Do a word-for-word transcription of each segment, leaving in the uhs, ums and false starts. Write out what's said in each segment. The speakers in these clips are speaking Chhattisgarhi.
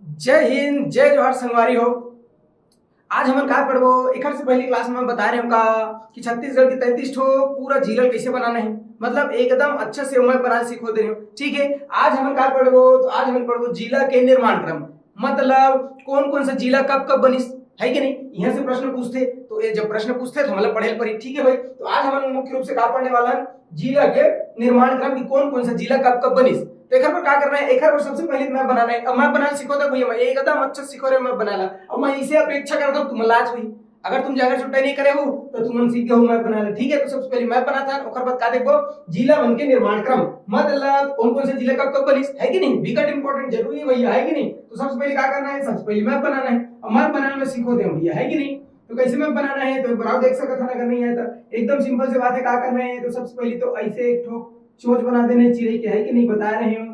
जय हिंद, जय जोहार संगवारी हो। आज हमन का पढ़बो, एखर से पहली क्लास में बता रहे हम का कि छत्तीसगढ़ के तैंतीस ठो पूरा जिला कैसे बनाना है, मतलब एकदम अच्छा से मैं बना सीखो दे रहे हो। ठीक है, आज हमन का पढ़बो, तो आज हमन पढ़बो जिला के निर्माण क्रम, मतलब कौन कौन सा जिला कब कब बनिस, है कि नहीं? यहाँ से प्रश्न पूछते, तो ये जब प्रश्न पूछते तो मतलब पढ़े पड़ी। ठीक है भाई, तो आज हमन मुख्य रूप से का पढ़ने वाला है, जिला के निर्माण क्रम की कौन कौन सा जिला कब कब बनिस। तो एकर पर का करना है, एकर पर सबसे पहले मैप बनाना है। अब मैप बनाना सीखो तो भैया, मैं एकदम अच्छा सीखो रहे मैप बनाना। अब मैं इसे अपेक्षा करता हूँ तुम लाज हुई, अगर तुम जाकर छुट्टाई नहीं करे हो तो तुम सीख गए हो मैप बनाना। ठीक है, तो सबसे पहले मैप बनाता है, ओकर बाद का देखो, जिला बन के निर्माण क्रम, मतलब कौन कौन से जिला कब कब बनिस, है कि नहीं? बिकट इंपॉर्टेंट, जरूरी है भैया, है कि नहीं? तो सबसे पहले क्या करना है, सबसे पहले मैप बनाना है। अब मैप बनाने में सीखो दे भैया, है कि नहीं? तो कैसे मैप बनाना है, तो बनाओ, देख सकत है ना, अगर नहीं है तो एकदम सिंपल से बात है, क्या करना है। तो सबसे पहले तो ऐसे एक ठो चोंच बना देना है चिड़ै के, है कि नहीं, बता रहे हो।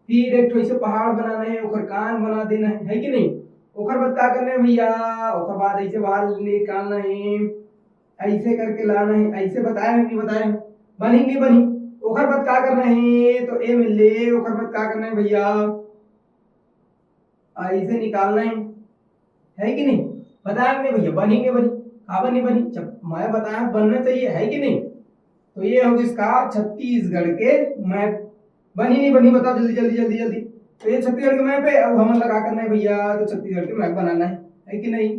फिर एक ठो ऐसे पहाड़ बनाना है, ओकर कान बना देना है, है कि नहीं? ओकर बाद का करना है भैया, ओकर बाद ऐसे बाहर निकालना है, ऐसे करके लाना है, ऐसे बताए हैं, नहीं बताए हैं, बनी नहीं बनी। ओकर बाद का करना है, तो ए में ले, ओकर बाद का करना है भैया, ऐसे निकालना है, है कि नहीं? बताए नहीं भैया, बनी नहीं बनी, काबर नहीं बनी? जब मैं बताया बनना चाहिए, है कि नहीं? तो ये हो इसका छत्तीसगढ़ के मैप। बनी नहीं बनी, बताओ जल्दी जल्दी जल्दी जल्दी। तो ये छत्तीसगढ़ के मैप है। अब हम लगा करना है भैया, तो छत्तीसगढ़ के मैप बनाना है, है कि नहीं?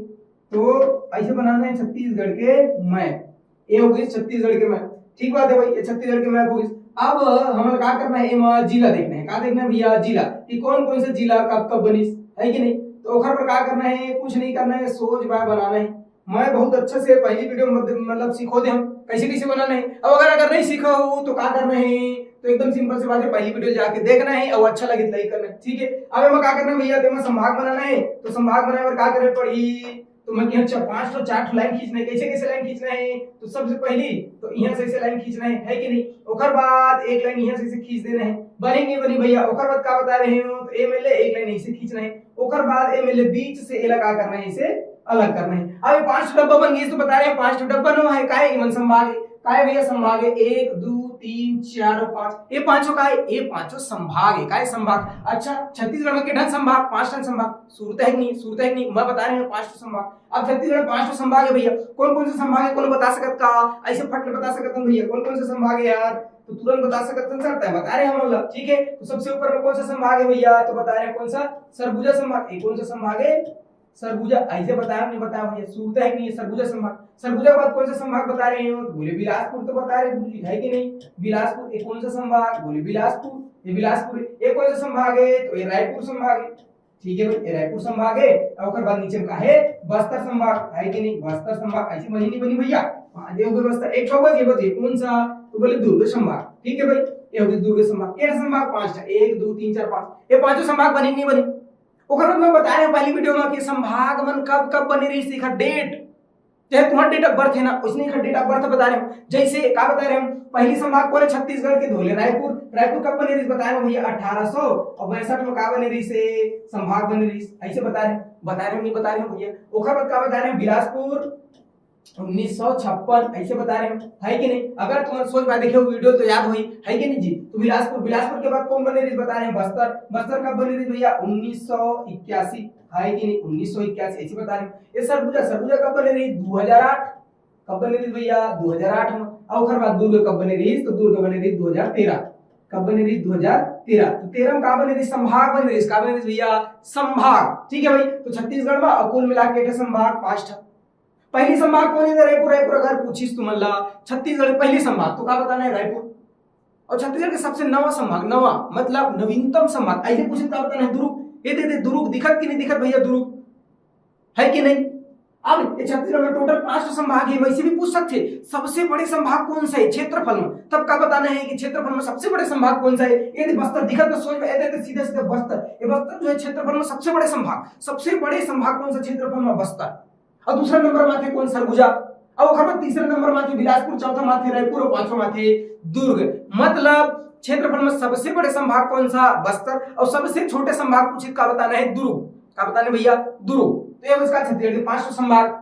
तो ऐसे बनाना है छत्तीसगढ़ के मैप। ये हो गई छत्तीसगढ़ के मैप। ठीक बात है भाई, ये छत्तीसगढ़ के मैप हो गई। अब हमन का करना है, एमा जिला देखना है। का देखना है भैया? जिला, कि कौन कौन से जिला कब कब बनिस, है कि नहीं? तो ओखर पर का करना है? कुछ नहीं करना है, सोच बाय बनाना है। मैं बहुत अच्छे से पहली वीडियो में मतलब सिखो दे हम कैसे कैसे बनाना है। अब अगर अगर नहीं सीखा हो तो का करना है? तो एकदम सिंपल सी बात है, पहली वीडियो जाके देखना है और अच्छा लगे तो लाइक करना है। ठीक है, अब एमा का करना है भैया? तो एमा संभाग बनाना है। तो संभाग बनाए बर का करे पड़ी? तो मैं कि अच्छा, पांच ठो चार ठो लाइन खींचना है। कैसे कैसे लाइन खींचना है? तो सबसे पहली तो यहाँ से ऐसे लाइन खींचना है, है कि नहीं? ओकर बाद एक लाइन यहाँ से ऐसे खींच देना है। बनी नहीं बनी भैया? ओकर बाद का बता रहे हो, तो ए में ले एक लाइन ऐसे खींचना है। ओकर बाद ए में ले बीच से एला का करना है, इसे अलग करना है। अब ये पांच ठो डब्बा बन गई, तो बता रहे हैं पांच ठो डब्बा नो है। काय एमन संभाग है? काय भैया? संभाग है एक, दो, तीन, चार और पांच। ये पांचों का है, ये पांचों संभाग है। काय संभाग? अच्छा, छत्तीसगढ़ में के ठन संभाग? पांच ठन संभाग। सुरता है कि नहीं? सुरता है कि नहीं? मैं बता रहे हूँ पांच ठो संभाग। अब छत्तीसगढ़ में पांच ठो संभाग है भैया, कौन कौन से संभाग है, कौन बता सकत का? ऐसे फट ले बता सकत हन भैया, कौन कौन से संभाग है यार? तो तुरंत बता सकत हन सर, तय बता रहे हम लोग, ठीक है। तो सबसे ऊपर में कौन सा संभाग है भैया? तो बता रहे हैं कौन सा? सरगुजा संभाग। ये कौन सा संभाग है? सरगुजा। ऐसे बताया, नहीं बताया भैया, सुरता है कि नहीं? सरगुजा संभाग। सरगुजा के बाद कौन सा संभाग बता रहे हो? तो बोले बिलासपुर। तो बता रहे गुरु जी, है कि नहीं? बिलासपुर। ये कौन सा संभाग? बोले बिलासपुर। ये बिलासपुर है। ये कौन सा संभाग है? तो ये रायपुर संभाग है। ठीक है भाई, ये रायपुर संभाग है। अब ओकर बाद नीचे में का है? बस्तर संभाग, है कि नहीं? बस्तर संभाग। ऐसी बनी नहीं बनी भैया? हाँ, ये हो गई बस्तर। एक ठो बच गई, बच गई। कौन सा? तो बोले दुर्ग संभाग। ठीक है भाई, ये हो गई दुर्ग संभाग। ये संभाग पांच था, एक, दो, तीन, चार, पांच। ये पांचों संभाग बनी नहीं बनी? ओकर बाद मैं बताया पहली वीडियो में कि संभाग मन कब कब बने रही, सीखा डेट, चाहे तुम्हारा डेट ऑफ बर्थ है ना, उसने का डेट ऑफ बर्थ बता रहे हो। जैसे का बता रहे हम, पहली संभाग कौन है? छत्तीसगढ़ के धोले रायपुर। रायपुर कब बने रही बताया भैया? अठारह सौ। और बासठ में का बने रही से? संभाग बने रही, ऐसे बता रहे, बता रहे हो, नहीं बता रहे हो भैया? ओकर बाद का बता रहे हैं? बिलासपुर उन्नीस सौ छप्पन, ऐसे बता रहे हैं, है कि नहीं? अगर तुम सोच पाए देखे वीडियो तो याद हुई, है कि नहीं जी? तो बिलासपुर, बिलासपुर के बाद कौन बने रही बता रहे हैं? बस्तर। बस्तर कब बने रही भैया? उन्नीस सौ इक्यासी, है कि नहीं? उन्नीस सौ इक्यासी, ऐसे बता रहे हैं। ये सरगुजा, सरगुजा कब बने रही? दो हज़ार आठ। कब बने रही भैया? दो हज़ार आठ में। और ओकर बाद दुर्ग कब बने रही? तो दुर्ग बने रही दो हज़ार तेरह। कब बने रही? दो हज़ार तेरह। तो तेरह में का बने रही? संभाग बने रही। का बने रही भैया? संभाग। ठीक है भाई, तो छत्तीसगढ़ में और कुल मिला के संभाग पांच ठा। पहली संभाग कौन है? रायपुर। रायपुर अगर पूछिस तुमन ला, छत्तीसगढ़ के पहली संभाग, तो का बताना है? रायपुर। और छत्तीसगढ़ के सबसे नवा संभाग, नवा मतलब नवीनतम संभाग, ऐसे पूछे तो का बताना है? दुर्ग। ये दे दे दुर्ग, दिखत कि नहीं दिखत भैया दुर्ग, है कि नहीं? अब ये छत्तीसगढ़ में टोटल पांच ठो संभाग है, वैसे भी पूछ सकते हैं, सबसे बड़े संभाग कौन सा है क्षेत्रफल में, तब का बताना है कि क्षेत्रफल में सबसे बड़े संभाग कौन सा है? ये दे बस्तर दिखत तो सोच में, ये दे सीधा सीधा बस्तर, ये बस्तर जो है क्षेत्रफल में सबसे बड़े संभाग, सबसे बड़े संभाग कौन सा क्षेत्रफल में? बस्तर। और दूसरा नंबर माथे कौन? सरगुजा। और ओकर बाद तीसरा नंबर माथे बिलासपुर, चौथा माथे रायपुर और पांचवा माथे दुर्ग। मतलब क्षेत्रफल में सबसे बड़े संभाग कौन सा? बस्तर। और सबसे छोटे संभाग पूछे का बताना है? दुर्ग। का बताना है भैया? दुर्ग। तो ये इसका छत्तीसगढ़ के पांच ठो संभाग।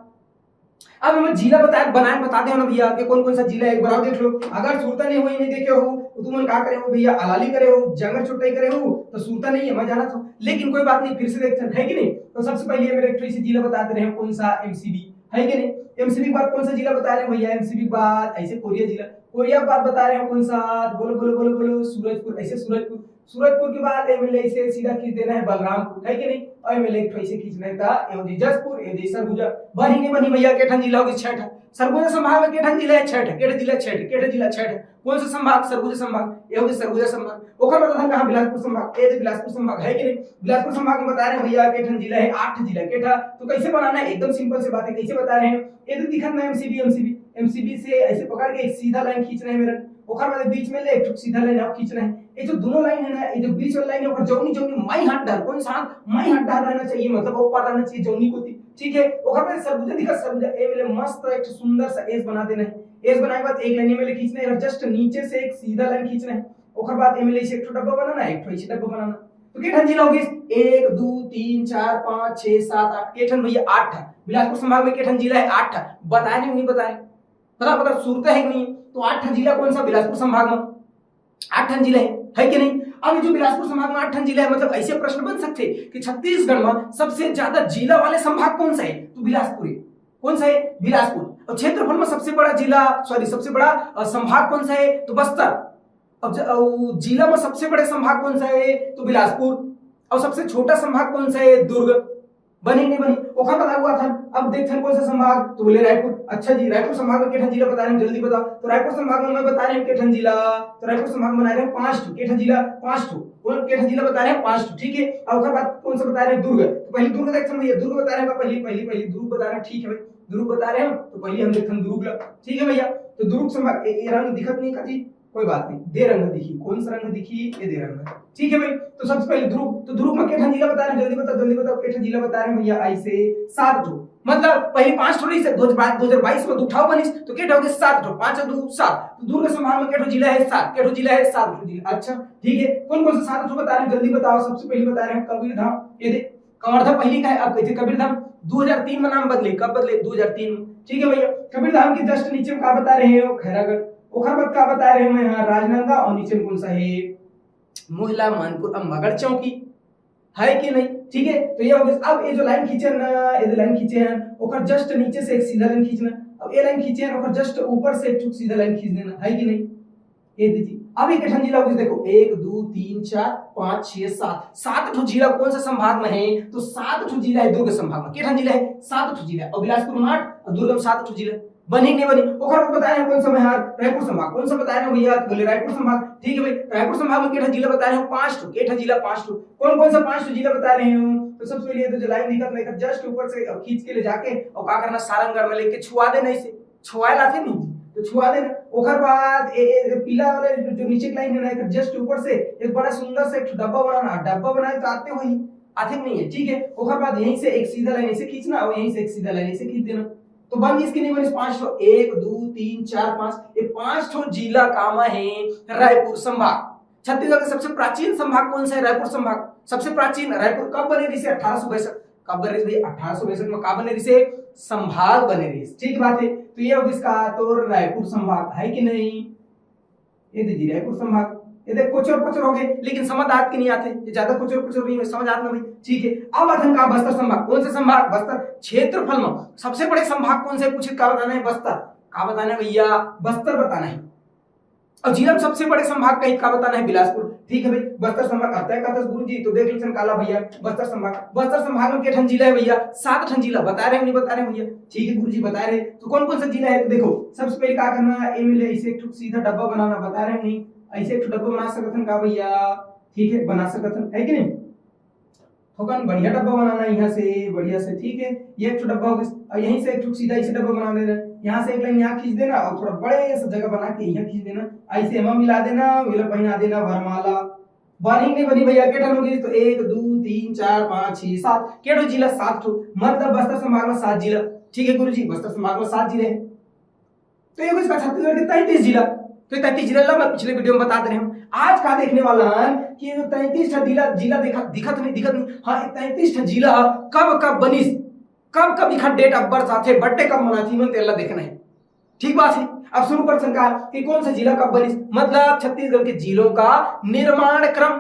अब हम जिला बताए, बनाए बता दे ना भैया कि कौन कौन सा जिला है, एक बार और देख लो। अगर सुरता नहीं हुई, नहीं देखे हो, तो तुमन का करे हो भैया, अलाली करे हो, जंगर चोटाई करे हो, तो सुरता नहीं है, मैं जानत हूँ, लेकिन कोई बात नहीं, फिर से देखते हैं, है कि नहीं? तो सबसे पहले मेरे एक ठो ऐसे जिला बता दे रहे हैं, कौन सा? एमसीबी, है कि नहीं? एमसीबी के बाद कौन सा जिला बता रहे हैं भैया? एमसीबी के बाद ऐसे कोरिया जिला, कोरिया के बाद बता रहे हैं कौन सा? बोलो बोलो बोलो बोलो, सूरजपुर, ऐसे सूरजपुर, सूरजपुर के बाद एमएलए से सीधा खींच देना है बलरामपुर, है कि नहीं? और एमएलए एक ठो ऐसे खींचना है था, एवं जसपुर, एवं सरगुजा। बनी नहीं बनी भैया, के ठन जिला होगी? छह ठन। सरगुजा संभाग में के ठन जिला है? छह ठन। के ठन जिला? छह ठन। के ठन जिला? छह ठन। कौन सा संभाग? सरगुजा संभाग। ये होगी सरगुजा संभाग। ओकर मतलब हम कहाँ? बिलासपुर संभाग। ये तो बिलासपुर संभाग है कि नहीं? बिलासपुर संभाग में बता रहे हैं भैया, के ठन जिला है? आठ ठन जिला। के ठा तो कैसे बनाना है? एकदम सिंपल सी बात है। कैसे बता रहे हैं? ये तो दिखत ना एमसीबी, एमसीबी, एमसीबी से ऐसे पकड़ के एक सीधा लाइन खींचना है मेरा। ओकर बाद बीच में ले एक ठो सीधा लाइन आप खींचना है। ये जो दोनों लाइन है ना, ये जो बीच वाला लाइन है, ओकर जौनी जौनी माई हाथ डाल, कौन सा हाथ? माई हाथ डाल रहना चाहिए, मतलब ऊपर रहना चाहिए जौनी कोती। ठीक है, ओकर बाद सरगुजा दिखा, सरगुजा ए में ले मस्त एक ठो सुंदर सा एस बना देना है। एस बनाए के बाद एक लाइन में ले खींचना है, जस्ट नीचे से एक सीधा लाइन खींचना है। ओकर बाद एमएलए से एक ठो डब्बा बनाना है, एक ठो ऐसे डब्बा बनाना। तो के ठन जिला होगी? एक, दो, तीन, चार, पाँच, छह, सात, आठ। के ठन भैया? आठ ठन। बिलासपुर संभाग में के ठन जिला है? आठ ठन। बताए नहीं, नहीं बताए, पता पता सुरता है कि नहीं? तो आठ ठन जिला कौन सा? बिलासपुर संभाग में आठ ठन जिला है, है कि नहीं? अब जो बिलासपुर संभाग में आठ ठन जिला है, मतलब ऐसे प्रश्न बन सकते हैं कि छत्तीसगढ़ में सबसे ज्यादा जिला वाले संभाग कौन सा है? तो बिलासपुर है। कौन सा है? बिलासपुर। और क्षेत्रफल में सबसे बड़ा जिला, सॉरी, सबसे बड़ा अ, संभाग कौन सा है? तो बस्तर। अब ज-, अ, जिला में सबसे बड़े संभाग कौन सा है? तो बिलासपुर। और सबसे छोटा संभाग कौन सा है? दुर्ग। बनी नहीं बनी, ओखर बता हुआ था। अब देखते हैं कौन सा संभाग, तो बोले रायपुर। अच्छा जी, रायपुर संभाग में के ठन जिला बता रहे हैं, जल्दी बताओ। तो रायपुर संभाग में मैं बता रहे हैं के ठन जिला, तो रायपुर संभाग में बना रहे हैं पांच ठो। के ठन जिला? पांच ठो। कौन के ठन जिला बता रहे हैं? पांच ठो। ठीक है, और ओकर बाद कौन सा बता रहे हैं? दुर्ग। तो पहले दुर्ग देखते हैं भैया, दुर्ग बता रहे हैं, पहले पहले पहले दुर्ग बता रहे हैं। ठीक है भाई, दुर्ग बता रहे हैं, तो पहले हम देखते हैं दुर्ग ला। ठीक है भैया, तो दुर्ग संभाग, ए, ए रंग दिखत नहीं का जी? कोई बात नहीं, दे रंग दिखी। कौन सा रंग दिखी? ये दे रंग है। ठीक है भाई, तो सबसे पहले दुर्ग, तो दुर्ग में के ठन जिला बता रहे हैं? जल्दी बताओ, जल्दी बताओ, के ठन जिला बता रहे हैं भैया? ऐसे सात ठो। मतलब पहले पांच ठो रही से, दो हजार बाईस, दो हजार बाईस में दो ठो बनिस, तो के ठो हो गए? सात ठो। पांच और दो सात, तो दुर्ग संभाग में के ठो जिला है? सात। के ठो जिला है? सात ठो जिला। अच्छा ठीक है, कौन कौन सा सात ठो बता रहे हैं? जल्दी बताओ। सबसे पहले बता रहे हैं कबीरधाम, ये दे कवर्धा पहली का है। अब कहते कबीरधाम दो हजार तीन में नाम बदले। कब बदले? दो हजार तीन में। ठीक है भैया, कबीरधाम के जस्ट नीचे में का बता रहे हो? खैरागढ़। ओखर बाद का बता रहे हो? मैं यहाँ राजनांदगांव, और नीचे में कौन सा है? मोहला, मानपुर, अम्बागढ़ चौकी, है कि नहीं? ठीक है, तो ये हो गया। अब ये जो लाइन खींचे ना, ये जो लाइन खींचे हैं, ओकर जस्ट नीचे से एक सीधा लाइन खींचना। अब ये लाइन खींचे हैं, ओकर जस्ट ऊपर से एक ठो सीधा लाइन खींच देना, है कि नहीं? ये दीजिए, अब एक ठन जिला होगी, देखो, एक, दो, तीन, चार, पांच, छह, सात, सात ठो जिला कौन सा संभाग में है? तो सात ठो जिला है दुर्ग संभाग में। के ठन जिला है? सात ठो जिला। और बिलासपुर में आठ और दुर्ग में सात ठो जिला। बनी नहीं बनी, ओखर को बताए हैं कौन सा में हार? रायपुर संभाग। कौन सा बताए हैं भैया? तो बोले रायपुर संभाग। ठीक है भाई, रायपुर संभाग में के ठन जिला बताए हैं? पांच ठो। के ठन जिला? पांच ठो। कौन कौन सा पांच ठो जिला बता रहे हो? तो सबसे पहले ये तो जो लाइन दिखत ना, जस्ट ऊपर से खींच के ले जाके और का करना? सारंगढ़ में लेके छुआ देना इसे। छुआए लाथे नहीं, तो छुआ देना। ओकर बाद ए, ए, पीला वाला जो, जो नीचे के लाइन है ना, एकर जस्ट ऊपर से एक बड़ा सुंदर सा एक ठो डब्बा बनाना। डब्बा बनाए तो आते हुई, आते नहीं है, ठीक है। ओकर बाद यहीं से एक सीधा लाइन ऐसे खींचना और यहीं से एक सीधा लाइन ऐसे खींच देना। तो बन इसकी नहीं बनी? पांच ठो, एक, दो, तीन, चार, पांच, ये पांच ठो जिला कामा है रायपुर संभाग। छत्तीसगढ़ का सबसे प्राचीन संभाग कौन सा है? रायपुर संभाग। सबसे प्राचीन रायपुर कब बने? जैसे अठारह सौ बैसठ। कब बने रहिस भैया? अठारह सौ बैसठ में का बने रहिस? संभाग बने रहिस। ठीक बात है, तो ये हो गया इसका तो रायपुर संभाग, है कि नहीं? ये दीजिए रायपुर संभाग। ये देख, कुचर कुचर हो गए, लेकिन समझ आत कि नहीं आते? ये ज्यादा कुचर कुचर नहीं है, समझ आत ना भाई। ठीक है, अब आते हैं का? बस्तर संभाग। कौन से संभाग? बस्तर। क्षेत्रफल में सबसे बड़े संभाग कौन से पूछे? का बताना है? बस्तर। का बताना है भैया? बस्तर बताना है। और जिला में सबसे बड़े संभाग का एक का बताना है? बिलासपुर। ठीक है भाई, बस्तर संभाग अब तय करते गुरु जी, तो देख लेते हैं काला भैया, बस्तर संभाग। बस्तर संभाग में के ठन जिला है भैया? सात ठन जिला। बता रहे हैं, नहीं बता रहे हैं भैया? ठीक है गुरु जी, बता रहे हैं। तो कौन कौन सा जिला है? तो देखो, सबसे पहले क्या करना है? एमएलए ऐसे एक ठो सीधा डब्बा बनाना। बता रहे हैं, नहीं ऐसे एक ठो डब्बा बना सकते हैं का भैया? ठीक है, बना सकते हैं, है कि नहीं? थोकन बढ़िया डब्बा बनाना है यहाँ से, बढ़िया से, ठीक है। ये एक ठो डब्बा हो गया, और यहीं से एक ठो सीधा इसे डब्बा बना लेना। यहाँ से एक लाइन यहाँ खींच देना और थोड़ा बड़े से जगह बना के यहाँ खींच देना, ऐसे एमा मिला देना, वेला पहना देना वरमाला। बनी नहीं बनी भैया? के ठन होगी? तो एक, दो, तीन, चार, पाँच, छह, सात, के ठो जिला? सात ठो। मतलब बस्तर संभाग में सात जिला। ठीक है गुरु जी, बस्तर संभाग में सात जिले हैं। तो ये इसका छत्तीसगढ़ के तैंतीस जिला। तो ये तैंतीस जिला ला मैं पिछले वीडियो में बता दे रहे हूँ। आज का देखने वाला है कि ये जो तैंतीस जिला, जिला दिखा, दिखत नहीं, दिखत नहीं। हाँ, ये तैंतीस जिला कब कब बनिस, कब कब इखर डेट ऑफ बर्थ आथे, बर्थडे कब मनाथी, मन तेला देखना है। ठीक बात है। अब शुरू करथन का कि कौन सा जिला कब बनिस, मतलब छत्तीसगढ़ के जिलों का निर्माण क्रम,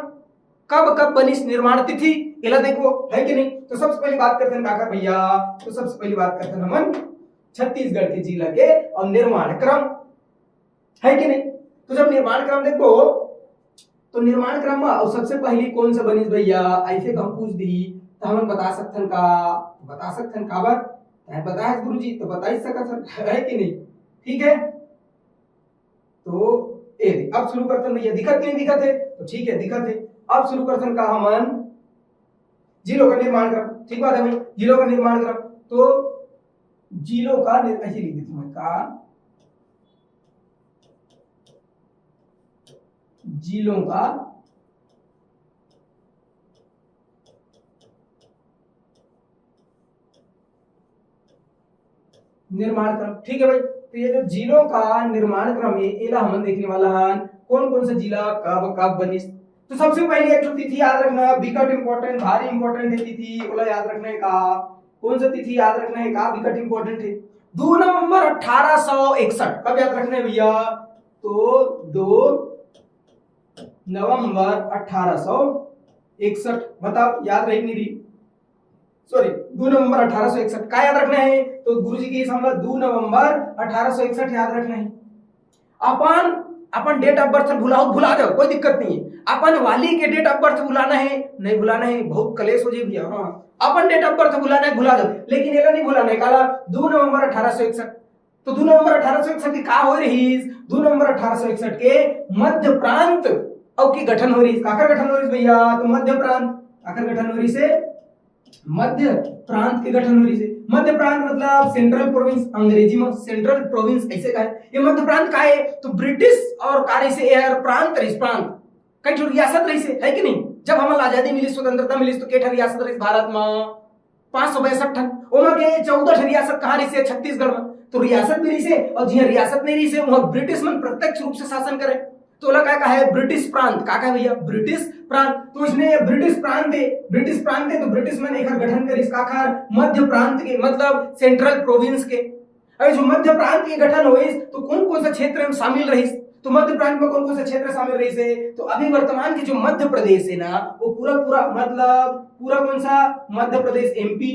कब कब बनिस, निर्माण तिथि, एला देखो, है कि नहीं? तो सबसे पहली बात करथन काकर भैया, तो सबसे पहली बात करथन हमन छत्तीसगढ़ के जिला के और निर्माण क्रम, है कि नहीं? तो जब निर्माण क्रम देखो, तो निर्माण क्रम में और सबसे पहली कौन सा बनिस भैया, ऐसे कहूँ पूछ दी तो हमन बता सकथन का? बता सकथन काबर? तैं बताए गुरुजी, तो बता ही सकत हन, है कि नहीं? ठीक है, तो ए दे, अब शुरू करथन भैया, दिखत नहीं दिखत है? तो ठीक है, दिखत है। अब शुरू करथन का हमन जिलों का निर्माण क्रम, ठीक बात है भाई, जिलों का निर्माण क्रम। तो जिलों का निर-, ऐसे लिख देता हूँ मैं, का जिलों का निर्माण क्रम, ठीक है भाई। तो ये जो जिलों का निर्माण क्रम है, एला हमन देखने वाला हन, कौन कौन सा जिला कब कब बनिस। तो सबसे पहले एक ठो तिथि याद रखना, बिकट इंपॉर्टेंट, भारी इंपॉर्टेंट है तिथि, ओला याद रखना है का? कौन सा तिथि याद रखना है का? बिकट इंपॉर्टेंट है, दो नवंबर अठारह सौ इकसठ। कब याद रखना है भैया? तो दो नवंबर अठारह सौ इकसठ। बताओ, याद रही कि नहीं रही? सॉरी, दो नवंबर अठारह सौ इकसठ। का याद रखना है? तो गुरुजी के हिसाब से दो नवंबर अठारह सौ इकसठ याद रखना है। अपन अपन डेट ऑफ बर्थ भुलाओ, भुला जाओ, कोई दिक्कत नहीं है। अपन वाली के डेट ऑफ बर्थ भुलाना है, नहीं भुलाना है, बहुत कलेश हो जाए भैया। हाँ, अपन डेट ऑफ बर्थ भुलाना है, भुला जाओ, लेकिन एला नहीं भुलाना है, काला दो नवंबर अठारह सौ इकसठ। तो दो नवंबर अठारह सौ इकसठ के का हो रहीस? दो नवंबर अठारह सौ इकसठ के मध्य प्रांत अउ के गठन हो रहीस। काकर गठन हो रहीस भैया? तो मध्य प्रांत। काकर गठन हो रहीस? मध्य प्रांत के गठन हो रहीस। मध्य प्रांत मतलब सेंट्रल प्रोविंस, अंग्रेजी में सेंट्रल प्रोविंस ऐसे का है। ये मध्य प्रांत का है? तो ब्रिटिश और का रहीस, एहर प्रांत रहीस, प्रांत, कई ठो रियासत रहीस, है कि नहीं? जब हमन ला आजादी मिलिस, स्वतंत्रता मिलिस, तो के ठो रियासत रहीस भारत में? पाँच सौ बैसठ ठन। ओमा के चौदह ठन रियासत कहाँ रहीस? छत्तीसगढ़ में। तो रियासत भी रहीस, और जिहाँ रियासत नहीं रहीस, वहाँ ब्रिटिश मन प्रत्यक्ष रूप से शासन करे। तो ओला का कहा है? ब्रिटिश प्रांत। का कहा है भैया? ब्रिटिश प्रांत। तो इसने ये ब्रिटिश प्रांत है, ब्रिटिश प्रांत है, तो ब्रिटिश मन एकर गठन करिस काकर? मध्य प्रांत के, मतलब सेंट्रल प्रोविंस के। अरे, जो मध्य प्रांत के गठन होइस, तो कौन कौन सा क्षेत्र में शामिल रहीस? तो मध्य प्रांत में कौन कौन सा क्षेत्र शामिल रहीस है? तो अभी वर्तमान के जो मध्य प्रदेश है ना, वो पूरा पूरा, मतलब पूरा कौन सा? मध्य प्रदेश, एमपी,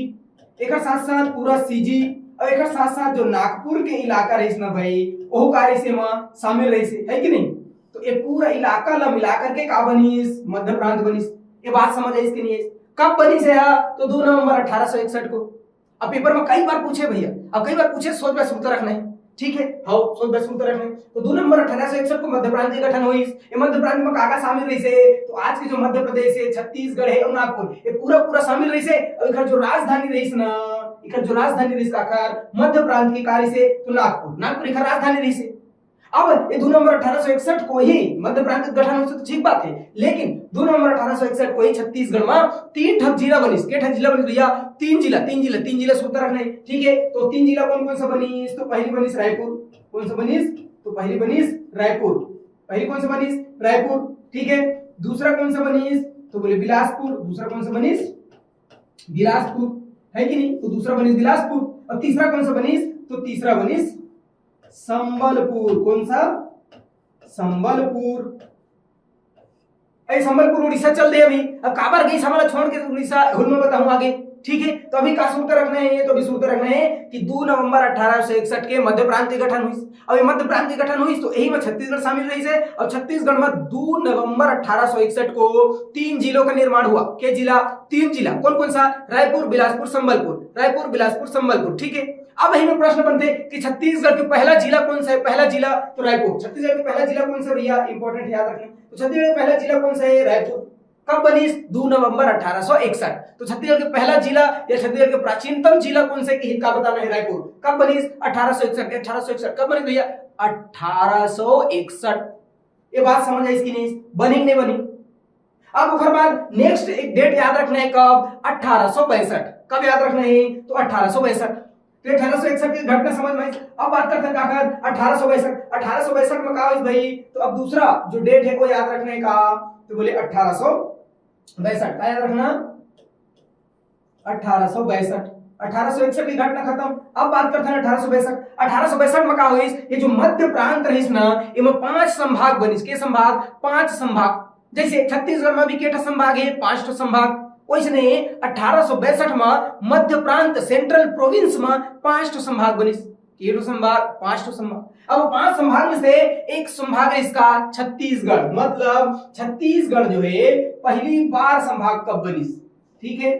एकर साथ साथ पूरा सीजी, और एकर साथ साथ जो नागपुर के इलाका रहीस ना भाई, ओहू का रहीस एमा शामिल रहीस, है कि नहीं? तो ये पूरा इलाका ला मिला करके का बनिस? मध्य प्रांत बनिस। ये बात समझ आइस कि नहीं आइस? कब बनिस है? तो दो नवंबर अठारह सौ इकसठ को। अब पेपर में कई बार पूछे भैया, अब कई बार पूछे, सोच में सुरता रखना है, ठीक है? हाँ, सोच में सुरता रखना है। तो दो नवंबर अठारह सौ इकसठ को मध्य प्रांत के गठन होइस। ये मध्य प्रांत में का का शामिल रहीस है? तो आज के जो मध्य प्रदेश है, छत्तीसगढ़ है और नागपुर, ये पूरा पूरा शामिल रहीस है। और एकर जो राजधानी रहीस ना, एकर जो राजधानी रहीस काकर, मध्य प्रांत के का रहीस है? तो नागपुर, नागपुर एकर राजधानी रहीस है। अब ये दो नवंबर अठारह सौ इकसठ को ही मध्य प्रांत के गठन होइस तो ठीक बात है, लेकिन दो नवंबर अठारह सौ इकसठ को ही छत्तीसगढ़ में तीन ठक जिला बनिस। के ठक जिला बनिस भैया? तीन जिला, तीन जिला, तीन जिला सुरता रखना है, ठीक है? तो तीन जिला कौन कौन सा बनिस? तो पहली बनिस रायपुर। कौन सा बनिस? तो पहली बनिस रायपुर। पहली कौन सा बनिस? रायपुर, ठीक है। दूसरा कौन सा बनिस? तो बोले बिलासपुर। दूसरा कौन सा बनिस? बिलासपुर, है कि नहीं? तो दूसरा बनिस बिलासपुर। और तीसरा कौन सा बनिस? तो तीसरा बनिस संबलपुर। कौन सा? संबलपुर। अरे, संबलपुर उड़ीसा चल दे अभी। अब काबर गई हमला छोड़ के उड़ीसा, हुल में बताऊं आगे, ठीक है? तो अभी का सुरता रखना है, ये तो अभी सुरता रखना है कि दो नवंबर अठारह सौ इकसठ के मध्य प्रांत के गठन हुई। अब ये मध्य प्रांत के गठन हुई तो यही में छत्तीसगढ़ शामिल रहीस है, और छत्तीसगढ़ में दो नवंबर अठारह सौ इकसठ को तीन जिलों का निर्माण हुआ। के जिला? तीन जिला। कौन कौन सा? रायपुर, बिलासपुर, संबलपुर। रायपुर, बिलासपुर, संबलपुर, ठीक है। अब यही में प्रश्न बनते कि छत्तीसगढ़ के पहला जिला कौन सा है? पहला जिला तो रायपुर। छत्तीसगढ़ के पहला जिला कौन सा भैया? इंपॉर्टेंट, याद रखना। तो छत्तीसगढ़ का पहला जिला कौन सा है? रायपुर। कब बनिस? दो नवंबर अठारह सौ इकसठ। तो छत्तीसगढ़ का पहला जिला या छत्तीसगढ़ का प्राचीनतम जिला कौन सा है कि का बताना है? रायपुर। कब बनिस? अठारह सौ इकसठ। अठारह सौ इकसठ कब बनिस भैया? अठारह सौ इकसठ। ये बात समझ आइस कि नहीं? बनी कि नहीं बनी? अब ओकर बाद नेक्स्ट एक डेट याद रखना है, कब? अठारह सौ बैसठ। कब याद रखना है? तो अठारह सौ बैसठ। तो अठारह सौ इकसठ की घटना समझ में आई। अब बात करते हैं काकर? अठारह सौ बैसठ। अठारह सौ बैसठ में का होइस भाई? तो अब दूसरा जो डेट है वो याद रखने का, तो बोले अठारह सौ बैसठ। का याद रखना? अठारह सौ बैसठ। अठारह सौ इकसठ की घटना खत्म। अब बात करते हैं अठारह सौ बैसठ। अठारह सौ बैसठ में का होइस, ये जो मध्य प्रांत रहिस ना, एमा पांच संभाग बनिस। के संभाग? पांच संभाग। जैसे छत्तीसगढ़ में भी के ठो संभाग है, पांच ठो संभाग। वैसने अठारह सौ बैसठ में मध्य प्रांत, सेंट्रल प्रोविंस में पांच ठो संभाग बनिस। के ठो संभाग? पांच ठो संभाग। अब पांच संभाग में से एक संभाग है इसका छत्तीसगढ़, मतलब छत्तीसगढ़ जो है पहली बार संभाग कब बनिस? ठीक है,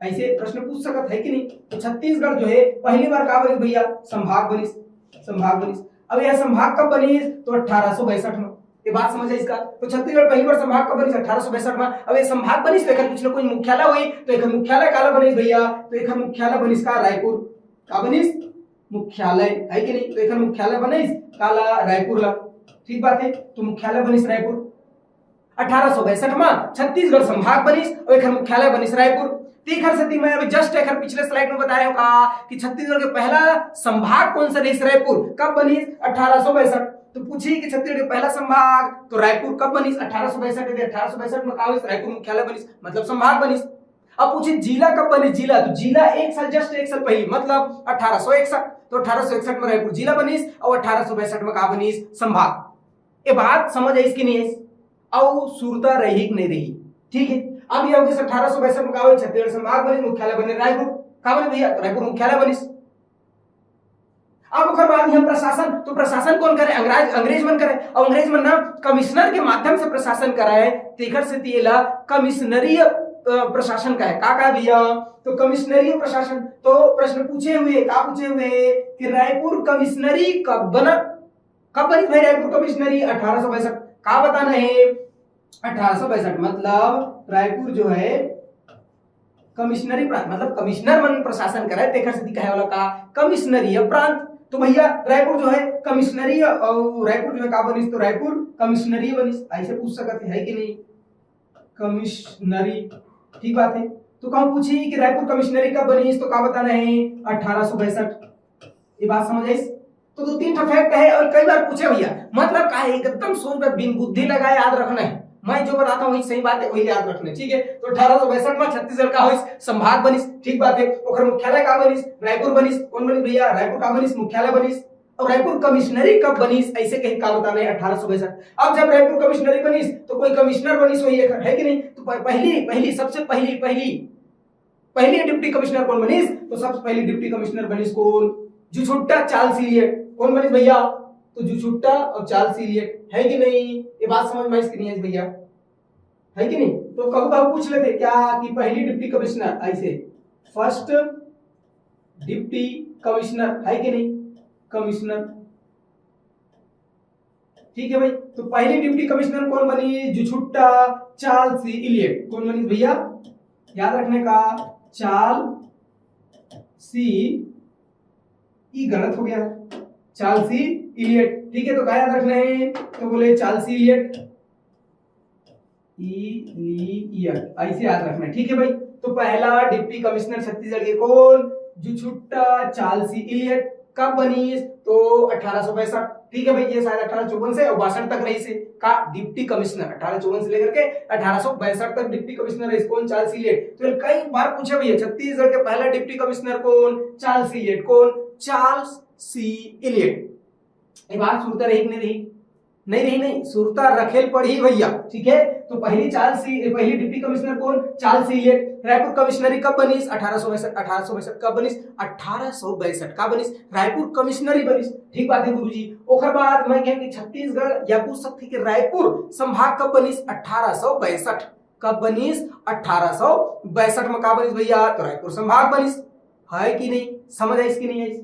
ऐसे प्रश्न पूछ सकत है कि नहीं? तो छत्तीसगढ़ जो है पहली बार का बनिस भैया? संभाग बनिस, संभाग बनिस। अब यह संभाग कब बनिस? तो अठारह सौ बैसठ में। ये बात समझ है इसका? तो छत्तीसगढ़ पहली बार संभाग कब बनिस? अठारह सौ बैसठ में। अब ये संभाग बनिस तो एकर कुछ ना कुछ मुख्यालय होई, तो एकर मुख्यालय काला बनिस भैया? तो एकर मुख्यालय बनिस का? रायपुर। का बनिस? मुख्यालय, है कि नहीं? तो एकर मुख्यालय बनिस काला? रायपुर ला। ठीक बात है, तो मुख्यालय बनिस रायपुर। अठारह सौ बैसठ में छत्तीसगढ़ संभाग बनिस और एकर मुख्यालय बनिस रायपुर। तेखर सेती मैं अभी just एकर पिछले स्लाइड में बताया हूँ का कि छत्तीसगढ़ के पहला संभाग कौन सा रहिस? रायपुर। कब बनिस? अठारह सौ बैसठ। तो पूछी कि छत्तीसगढ़ के पहला संभाग तो रायपुर कब बनिस? अठारह सौ बैसठ। अठारह सौ बैसठ में का होइस? रायपुर मुख्यालय बनिस, मतलब संभाग बनिस। अब पूछे जिला कब बनिस? जिला, तो जिला एक साल, just एक साल पहले, मतलब अठारह सौ इकसठ। तो अठारह सौ इकसठ में रायपुर जिला बनिस और अठारह सौ बैसठ में का बनिस? संभाग। ये बात समझ आइस कि नहीं आइस? अउ सुरता रही कि नहीं रही? ठीक है, अब ये हो गइस अठारह सौ बैसठ में का होइस? छत्तीसगढ़ संभाग बनिस, मुख्यालय बने रायपुर। का बने भैया? तो रायपुर मुख्यालय बनिस। अब ओकर बाद यहाँ प्रशासन, तो प्रशासन कौन करे? अंग्रेज, अंग्रेज मन करे। और अंग्रेज मन ना कमिश्नर के माध्यम से प्रशासन कराए, तेखर सेती एला कमिश्नरीय, अ, प्रशासन कहे। का कहे भैया? तो कमिश्नरीय प्रशासन। तो प्रश्न पूछे हुए, का पूछे हुए कि रायपुर कमिश्नरी कब बना? कब बनी भाई रायपुर कमिश्नरी? अठारह सौ बैसठ। का बताना है? अठारह सौ बैसठ, मतलब रायपुर जो है कमिश्नरी प्रांत, मतलब कमिश्नर मन प्रशासन करे, तेखर सेती कहे वाला का? कमिश्नरीय प्रांत। तो भैया रायपुर जो है कमिश्नरी, और रायपुर जो है का बनिस? तो रायपुर कमिश्नरी बनिस। ऐसे पूछ सकत है, है कि नहीं? कमिश्नरी, ठीक बात है। तो कहूँ पूछी कि रायपुर कमिश्नरी कब बनिस, तो का बताना है? अठारह सौ बैसठ। ये बात समझ आइस? तो दो तीन ठो फैक्ट है और कई बार पूछे भैया, मतलब का है, एकदम सोच में बिन बुद्धि लगाए याद रखना है। मैं जो बताता हूँ वही सही बात है, वही याद रखना है, ठीक है? तो अठारह सौ बैसठ में छत्तीसगढ़ का होइस? संभाग बनिस, ठीक बात है। ओकर मुख्यालय का बनिस? रायपुर बनिस। कौन बनिस भैया? रायपुर का बनिस? मुख्यालय बनिस। और रायपुर कमिश्नरी कब बनिस, ऐसे कहीं का बताना है? अठारह सौ बैसठ। अब जब रायपुर कमिश्नरी बनिस तो कोई कमिश्नर बनिस होही एकर, है कि नहीं? तो प-, पहली, पहली, सबसे पहली, पहली, पहली डिप्टी कमिश्नर कौन बनिस? तो सबसे पहली डिप्टी कमिश्नर बनिस कौन? जुछुट्टा चार्ल्स इलियट। कौन बनिस भैया? तो जुछुट्टा और चार्ल्स इलियट, है कि नहीं? ये बात समझ में आइस कि नहीं आइस भैया? है कि नहीं? तो कभी कभी पूछ लेते क्या कि पहली डिप्टी कमिश्नर, ऐसे फर्स्ट डिप्टी कमिश्नर, है कि नहीं? कमिश्नर, ठीक है भाई। तो पहली डिप्टी कमिश्नर कौन बनी? जुछुट्टा चार्ल्स सी इलियट। कौन बनी भैया? याद रखने का, चार्ल्स सी, ई गलत हो गया, चार्ल्स सी इलियट, ठीक है। तो क्या याद रखना है? तो बोले चार्ल्स सी इलियट, इलियट, ऐसे याद रखना है, ठीक है भाई। तो पहला डिप्टी कमिश्नर छत्तीसगढ़ के कौन? जुछुट्टा चार्ल्स सी इलियट। कब बनिस? तो अठारह सौ बैसठ, ठीक है भाई। ये शायद अठारह चौवन से और बासठ तक रहिस हे का डिप्टी कमिश्नर, अठारह चौवन से लेकर के अठारह सौ बैसठ तक डिप्टी कमिश्नर रहिस कौन? Charles Elliott. तो ये कई बार पूछे भैया, छत्तीसगढ़ के पहला डिप्टी कमिश्नर कौन? Charles Elliott. कौन? Charles C Elliott. ये बात सुरता रही कि नहीं रही? नहीं रही, नहीं, सुरता रखेल पड़ी भैया, ठीक है। तो पहली चार्ल्स सी, पहली डिप्टी कमिश्नर कौन? Charles Elliot. रायपुर कमिश्नरी कब बनिस? अठारह सौ बैसठ। अठारह सौ बैसठ कब बनिस? अठारह सौ बैसठ का बनिस, रायपुर कमिश्नरी बनिस। ठीक बात है गुरुजी। ओकर बाद मैं कहें कि छत्तीसगढ़ या पूछ सकते कि रायपुर संभाग कब बनिस? अठारह सौ बैसठ। कब बनिस? अठारह सौ बैसठ में का बनिस भैया? तो रायपुर संभाग बनिस। है कि नहीं? समझ आइस कि नहीं आइस?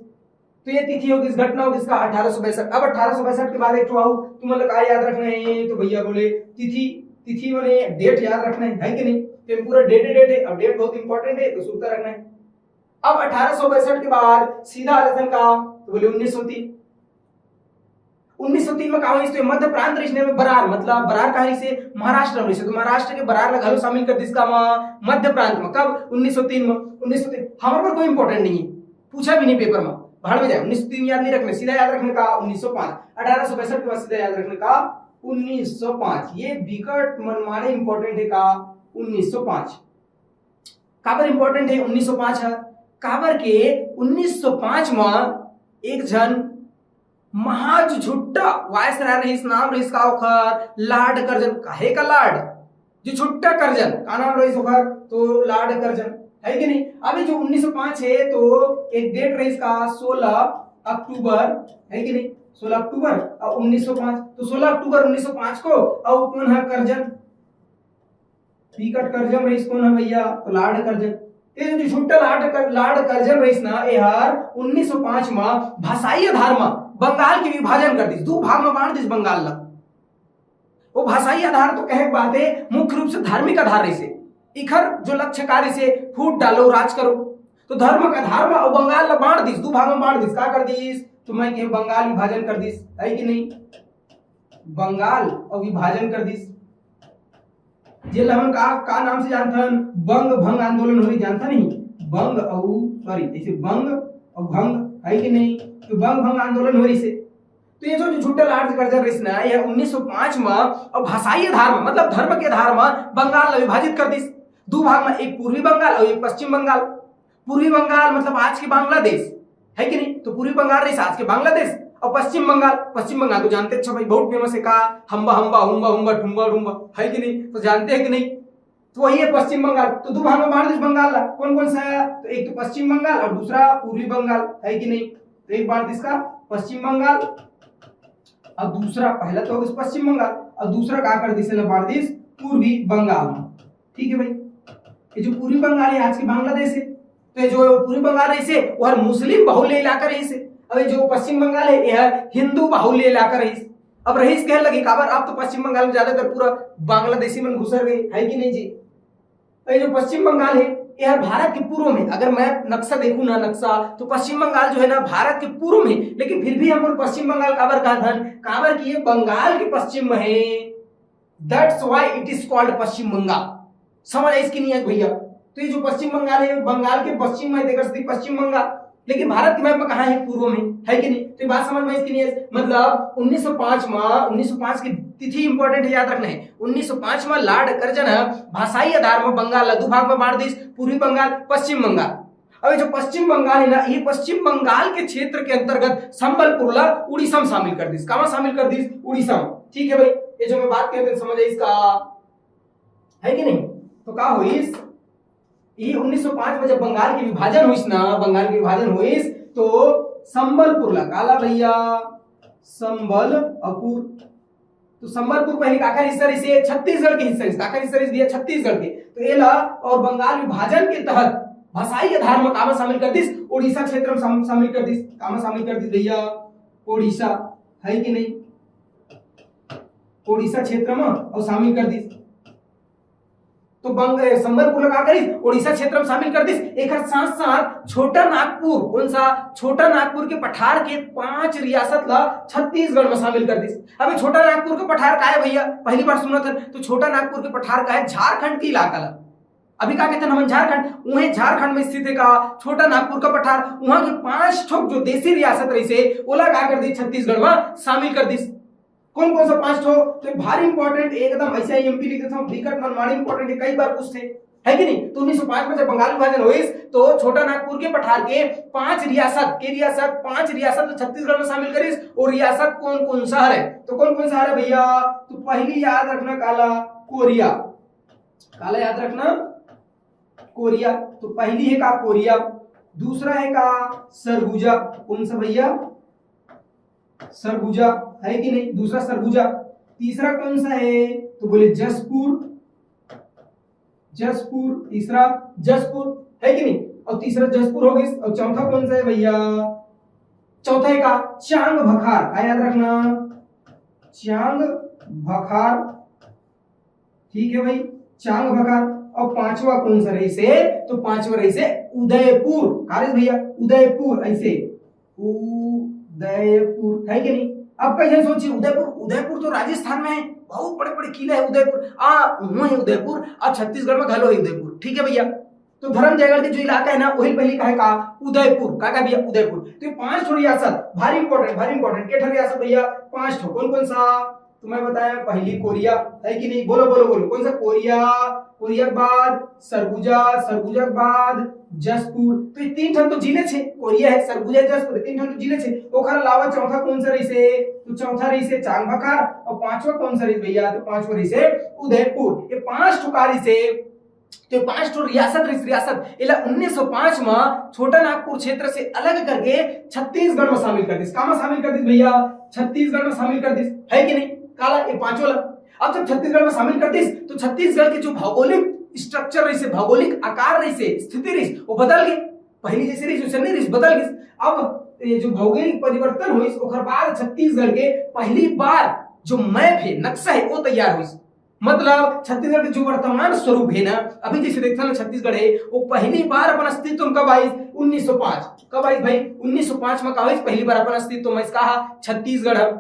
तो ये तिथि होगी, इस घटना होगी इसका अठारह सौ बैसठ। अब अठारह सौ बैसठ के बाद एक ठो आऊ, तुम लोग का याद रखना है, तो भैया बोले तिथि, तिथि माने डेट याद रखना है, है कि नहीं? तो ये पूरा डेट, डेट है। अब डेट बहुत इंपॉर्टेंट है, तो सुरता रखना है। अब अठारह सौ बैसठ के बाद सीधा आ जाते हैं का, तो बोले उन्नीस सौ तीन। उन्नीस सौ तीन में का होइस? तो मध्य प्रांत रहिस ने, बरार, मतलब बरार कहाँ रहिस हे? महाराष्ट्र में रहिस हे। तो महाराष्ट्र के बरार ला घलो शामिल कर दिस का मा, मध्य प्रांत में। कब? उन्नीस सौ तीन में। उन्नीस सौ तीन हमारे पर कोई इंपॉर्टेंट नहीं है, पूछा भी नहीं पेपर में, भाड़ में जाए। उन्नीस सौ तीन याद नहीं रखना, सीधा याद रखने का उन्नीस सौ पाँच। अठारह सौ बैसठ के बाद सीधा याद रखने का उन्नीस सौ पाँच। ये विकट मनमाने इंपॉर्टेंट है का उन्नीस सौ पाँच। काबर इंपॉर्टेंट है उन्नीस सौ पाँच है? काबर के उन्नीस सौ पाँच म एक झन महा जो झुट्टा वायसराय रहिस, नाम रहिस का ओखर, लॉर्ड कर्जन। काहे का लॉर्ड? जो झुट्टा कर्जन, का नाम रहिस ओखर? तो लॉर्ड कर्जन, है कि नहीं? अभी जो उन्नीस सौ पाँच है तो एक डेट रहिस का, सोलह अक्टूबर, है कि नहीं? सोलह अक्टूबर और उन्नीस सौ पाँच, तो सोलह अक्टूबर उन्नीस सौ पाँच को, और कौन है कर्जन? टिकट कर्जन रहिस कौन है भैया? तो लॉर्ड कर्जन। ये जो झुट्टा लॉर्ड कर, लॉर्ड कर्जन रहिस ना, ये हर उन्नीस सौ पाँच में भाषाई आधार में बंगाल के विभाजन कर दिस, दो भाग में बांट दिस बंगाल ला। वो भाषाई आधार तो कहे के बात है, मुख्य रूप से धार्मिक आधार रहिसे। इखर जो लक्ष्य का रहिसे, फूट डालो, राज करो। तो धर्म के आधार में वो बंगाल ला बांट दिस, दो भाग में बांट दिस। का कर दिस? तो मैं कहे बंगाल विभाजन कर दिस, है कि नहीं? बंगाल और विभाजन कर दिस। जेला हमन का, का नाम से जानथन? बंग भंग आंदोलन होई, जानथन नहीं? बंग और, सॉरी, ऐसे बंग और भंग, है कि नहीं? तो बंग भंग आंदोलन होई से। तो ये जो, जो झुट्टा लॉर्ड कर्जन रहिस ना, ये उन्नीस सौ पाँच में, और भाषाई आधार में, मतलब धर्म के आधार में बंगाल ला विभाजित कर दिस दो भाग में, एक पूर्वी बंगाल और एक पश्चिम बंगाल। पूर्वी बंगाल मतलब आज के बांग्लादेश, है कि नहीं? तो पूर्वी बंगाल रहिस आज के बांग्लादेश, और पश्चिम बंगाल, पश्चिम बंगाल तो जानते अच्छा भाई, बहुत फेमस है का, हम्बा हम्बा, हुम्बा हुम्बा, ठुम्बा ठुम्बा, है कि नहीं? तो जानते हैं कि नहीं? तो वही है पश्चिम बंगाल। तो दो भाग में बांट दिस बंगाल ला। कौन कौन सा है? तो एक तो पश्चिम बंगाल और दूसरा पूर्वी बंगाल, है कि नहीं? तो एक बांट दिस का पश्चिम बंगाल, और दूसरा, पहला तो हो गया पश्चिम बंगाल, और दूसरा का कर दिस, बांट दिस पूर्वी बंगाल में। ठीक है भाई, ये जो पूर्वी बंगाल है आज की बांग्लादेश है, तो ये जो पूर्वी बंगाल रहिसे, वो हर मुस्लिम बाहुल्य इलाका रहिसे। अब ये जो पश्चिम बंगाल है, ये हर हिंदू बाहुल्य इलाका रहिस। अब रहिस कहे लगी काबर, अब तो पश्चिम बंगाल में ज्यादातर पूरा बांग्लादेशी मन घुसर गए, है कि नहीं जी? तो ये जो पश्चिम बंगाल है, ये हर भारत के पूर्व में, अगर मैं नक्शा देखूं ना, नक्शा, तो पश्चिम बंगाल जो है ना भारत के पूर्व में, लेकिन फिर भी हम लोग पश्चिम बंगाल काबर कहथन? काबर कि ये बंगाल के पश्चिम में है। That's why it is called पश्चिम बंगाल। समझ आइस कि नहीं आइस भैया? तो ये जो पश्चिम बंगाल है, बंगाल के पश्चिम में, देख सकते पश्चिम बंगाल, लेकिन भारत के मैप में कहाँ है? पूर्व में, है कि नहीं? तो ये बात समझ में आइस कि नहीं आइस? मतलब उन्नीस सौ पाँच में, उन्नीस सौ पाँच की तिथि इंपॉर्टेंट है, याद रखना है। उन्नीस सौ पाँच में लॉर्ड कर्जन है भाषाई आधार में बंगाल ला दो भाग में बांट दिस, पूर्वी बंगाल, पश्चिम बंगाल। अब ये जो पश्चिम बंगाल है ना, ये पश्चिम बंगाल के क्षेत्र के अंतर्गत संबलपुर ला उड़ीसा में शामिल कर दिस। कामा शामिल कर दिस? उड़ीसा में। ठीक है भाई, ये जो मैं बात कहते हैं, समझ आइस का, है कि नहीं? तो का होइस, ये उन्नीस सौ पाँच में जब बंगाल के विभाजन होइस ना, बंगाल के विभाजन होइस, तो संबलपुर ला, काला भैया, संबलपुर। तो संबलपुर पहले काकर हिस्सा रहिसे? छत्तीसगढ़ के हिस्सा रहिसे। काकर हिस्सा रहिसे भैया? छत्तीसगढ़ के। तो एला और बंगाल विभाजन के तहत भाषाई आधार में कामा शामिल कर दिस? उड़ीसा क्षेत्र में शाम-, शामिल कर दिस। कामा शामिल कर दिस भैया? उड़ीसा, है कि नहीं? उड़ीसा क्षेत्र में और शामिल कर दिस। तो बंग-, ए, संबलपुर ला का करिस? उड़ीसा क्षेत्र में शामिल कर दिस। एकर साथ साथ छोटा नागपुर, कौन सा? छोटा नागपुर के पठार के पांच रियासत ला छत्तीसगढ़ में शामिल कर दिस। अबे छोटा नागपुर के पठार का है भैया? पहली बार सुनत हन। तो छोटा नागपुर के पठार का है? झारखंड के इलाका ला। अभी का कहते हैं हमन झारखंड, उहे झारखंड में स्थित है का छोटा नागपुर का पठार, वहां के पांच ठोक जो देसी रियासत रहिसे, ओला का कर दिस? छत्तीसगढ़ में शामिल कर दिस। कौन कौन सा पांच ठो? तो भारी इंपॉर्टेंट, एकदम ऐसे आई एम पी लिख देता हूँ, दिक्कत मन मारी, इंपॉर्टेंट है, कई बार पूछते हैं, है कि नहीं? तो उन्नीस सौ पाँच में जब बंगाल विभाजन होइस, तो छोटा नागपुर के पठार के पांच रियासत के रियासत, पांच रियासत तो छत्तीसगढ़ में शामिल करिस। और रियासत कौन कौन सा है? तो कौन कौन सा है भैया? तो पहली याद रखना काला, कोरिया। काला याद रखना, कोरिया। तो पहली है का? कोरिया। दूसरा है का? सरगुजा। कौन सा भैया? सरगुजा, है कि नहीं? दूसरा सरगुजा। तीसरा कौन सा है? तो बोले जशपुर। जशपुर, तीसरा जशपुर, है कि नहीं? और तीसरा जशपुर हो गया। और चौथा कौन सा है भैया? चौथा है का? चांग भखार। का याद रखना? चांग भखार। ठीक है भाई, चांग भखार। और पांचवा कौन सा रहिसे? तो पांचवा रहिसे उदयपुर। का रहिस भैया? उदयपुर। ऐसे उदयपुर, है कि नहीं? अब कई झन सोची उदयपुर, उदयपुर तो राजस्थान में है, बहुत बड़े बड़े किला है उदयपुर। आ, उहाँ है उदयपुर, और छत्तीसगढ़ में घलो है उदयपुर। ठीक है भैया, तो धर्म जयगढ़ के जो इलाका है ना, वही पहले का है का? उदयपुर। का, का भैया? उदयपुर। तो ये पांच ठो रियासत भारी इंपॉर्टेंट, भारी इंपॉर्टेंट। के ठो रियासत भैया? पांच ठो। कौन कौन सा? तो मैं बताया पहली कोरिया, है कि नहीं? बोलो, बोलो, बोलो, कौन सा? कोरिया, कोरिया के बाद सरगुजा, सरगुजा के बाद जशपुर। तो ये तीन ठन तो जिले छे, कोरिया है, सरगुजा, जशपुर, तीन ठन तो जिले छे। ओखर अलावा चौथा कौन सा रहिसे? तो चौथा रहिसे चांगभाखा। और पांचवा कौन सा रहिसे भैया? तो पांचवा रहिसे उदयपुर। ये पांच ठो का रहिसे? तो ये पांच ठो रियासत रहिस, रियासत। एला उन्नीस सौ पांच में छोटा नागपुर क्षेत्र से अलग करके छत्तीसगढ़ में शामिल कर दिस। का में शामिल कर दिस भैया? छत्तीसगढ़ में शामिल कर दिस, है कि नहीं? काला ये पांचों ला। अब जब छत्तीसगढ़ में शामिल कर दिस, तो छत्तीसगढ़ के जो भौगोलिक स्ट्रक्चर रहिसे, भौगोलिक आकार रहिसे, स्थिति रहिस, वो बदल गई। पहली जैसे रहिस, वैसे नहीं रहिस, बदल गई। अब ये जो भौगोलिक परिवर्तन होइस, ओकर बाद छत्तीसगढ़ के पहली बार जो मैप है, नक्शा है, वो तैयार होइस। मतलब छत्तीसगढ़ के जो वर्तमान स्वरूप है ना, अभी जैसे देखथन ना छत्तीसगढ़ है, वो पहली बार अपन अस्तित्व में कब आइस? उन्नीस सौ पांच। कब आइस भाई? उन्नीस सौ पांच में का होइस? पहली बार अपन अस्तित्व में आइस। कहा? छत्तीसगढ़ है।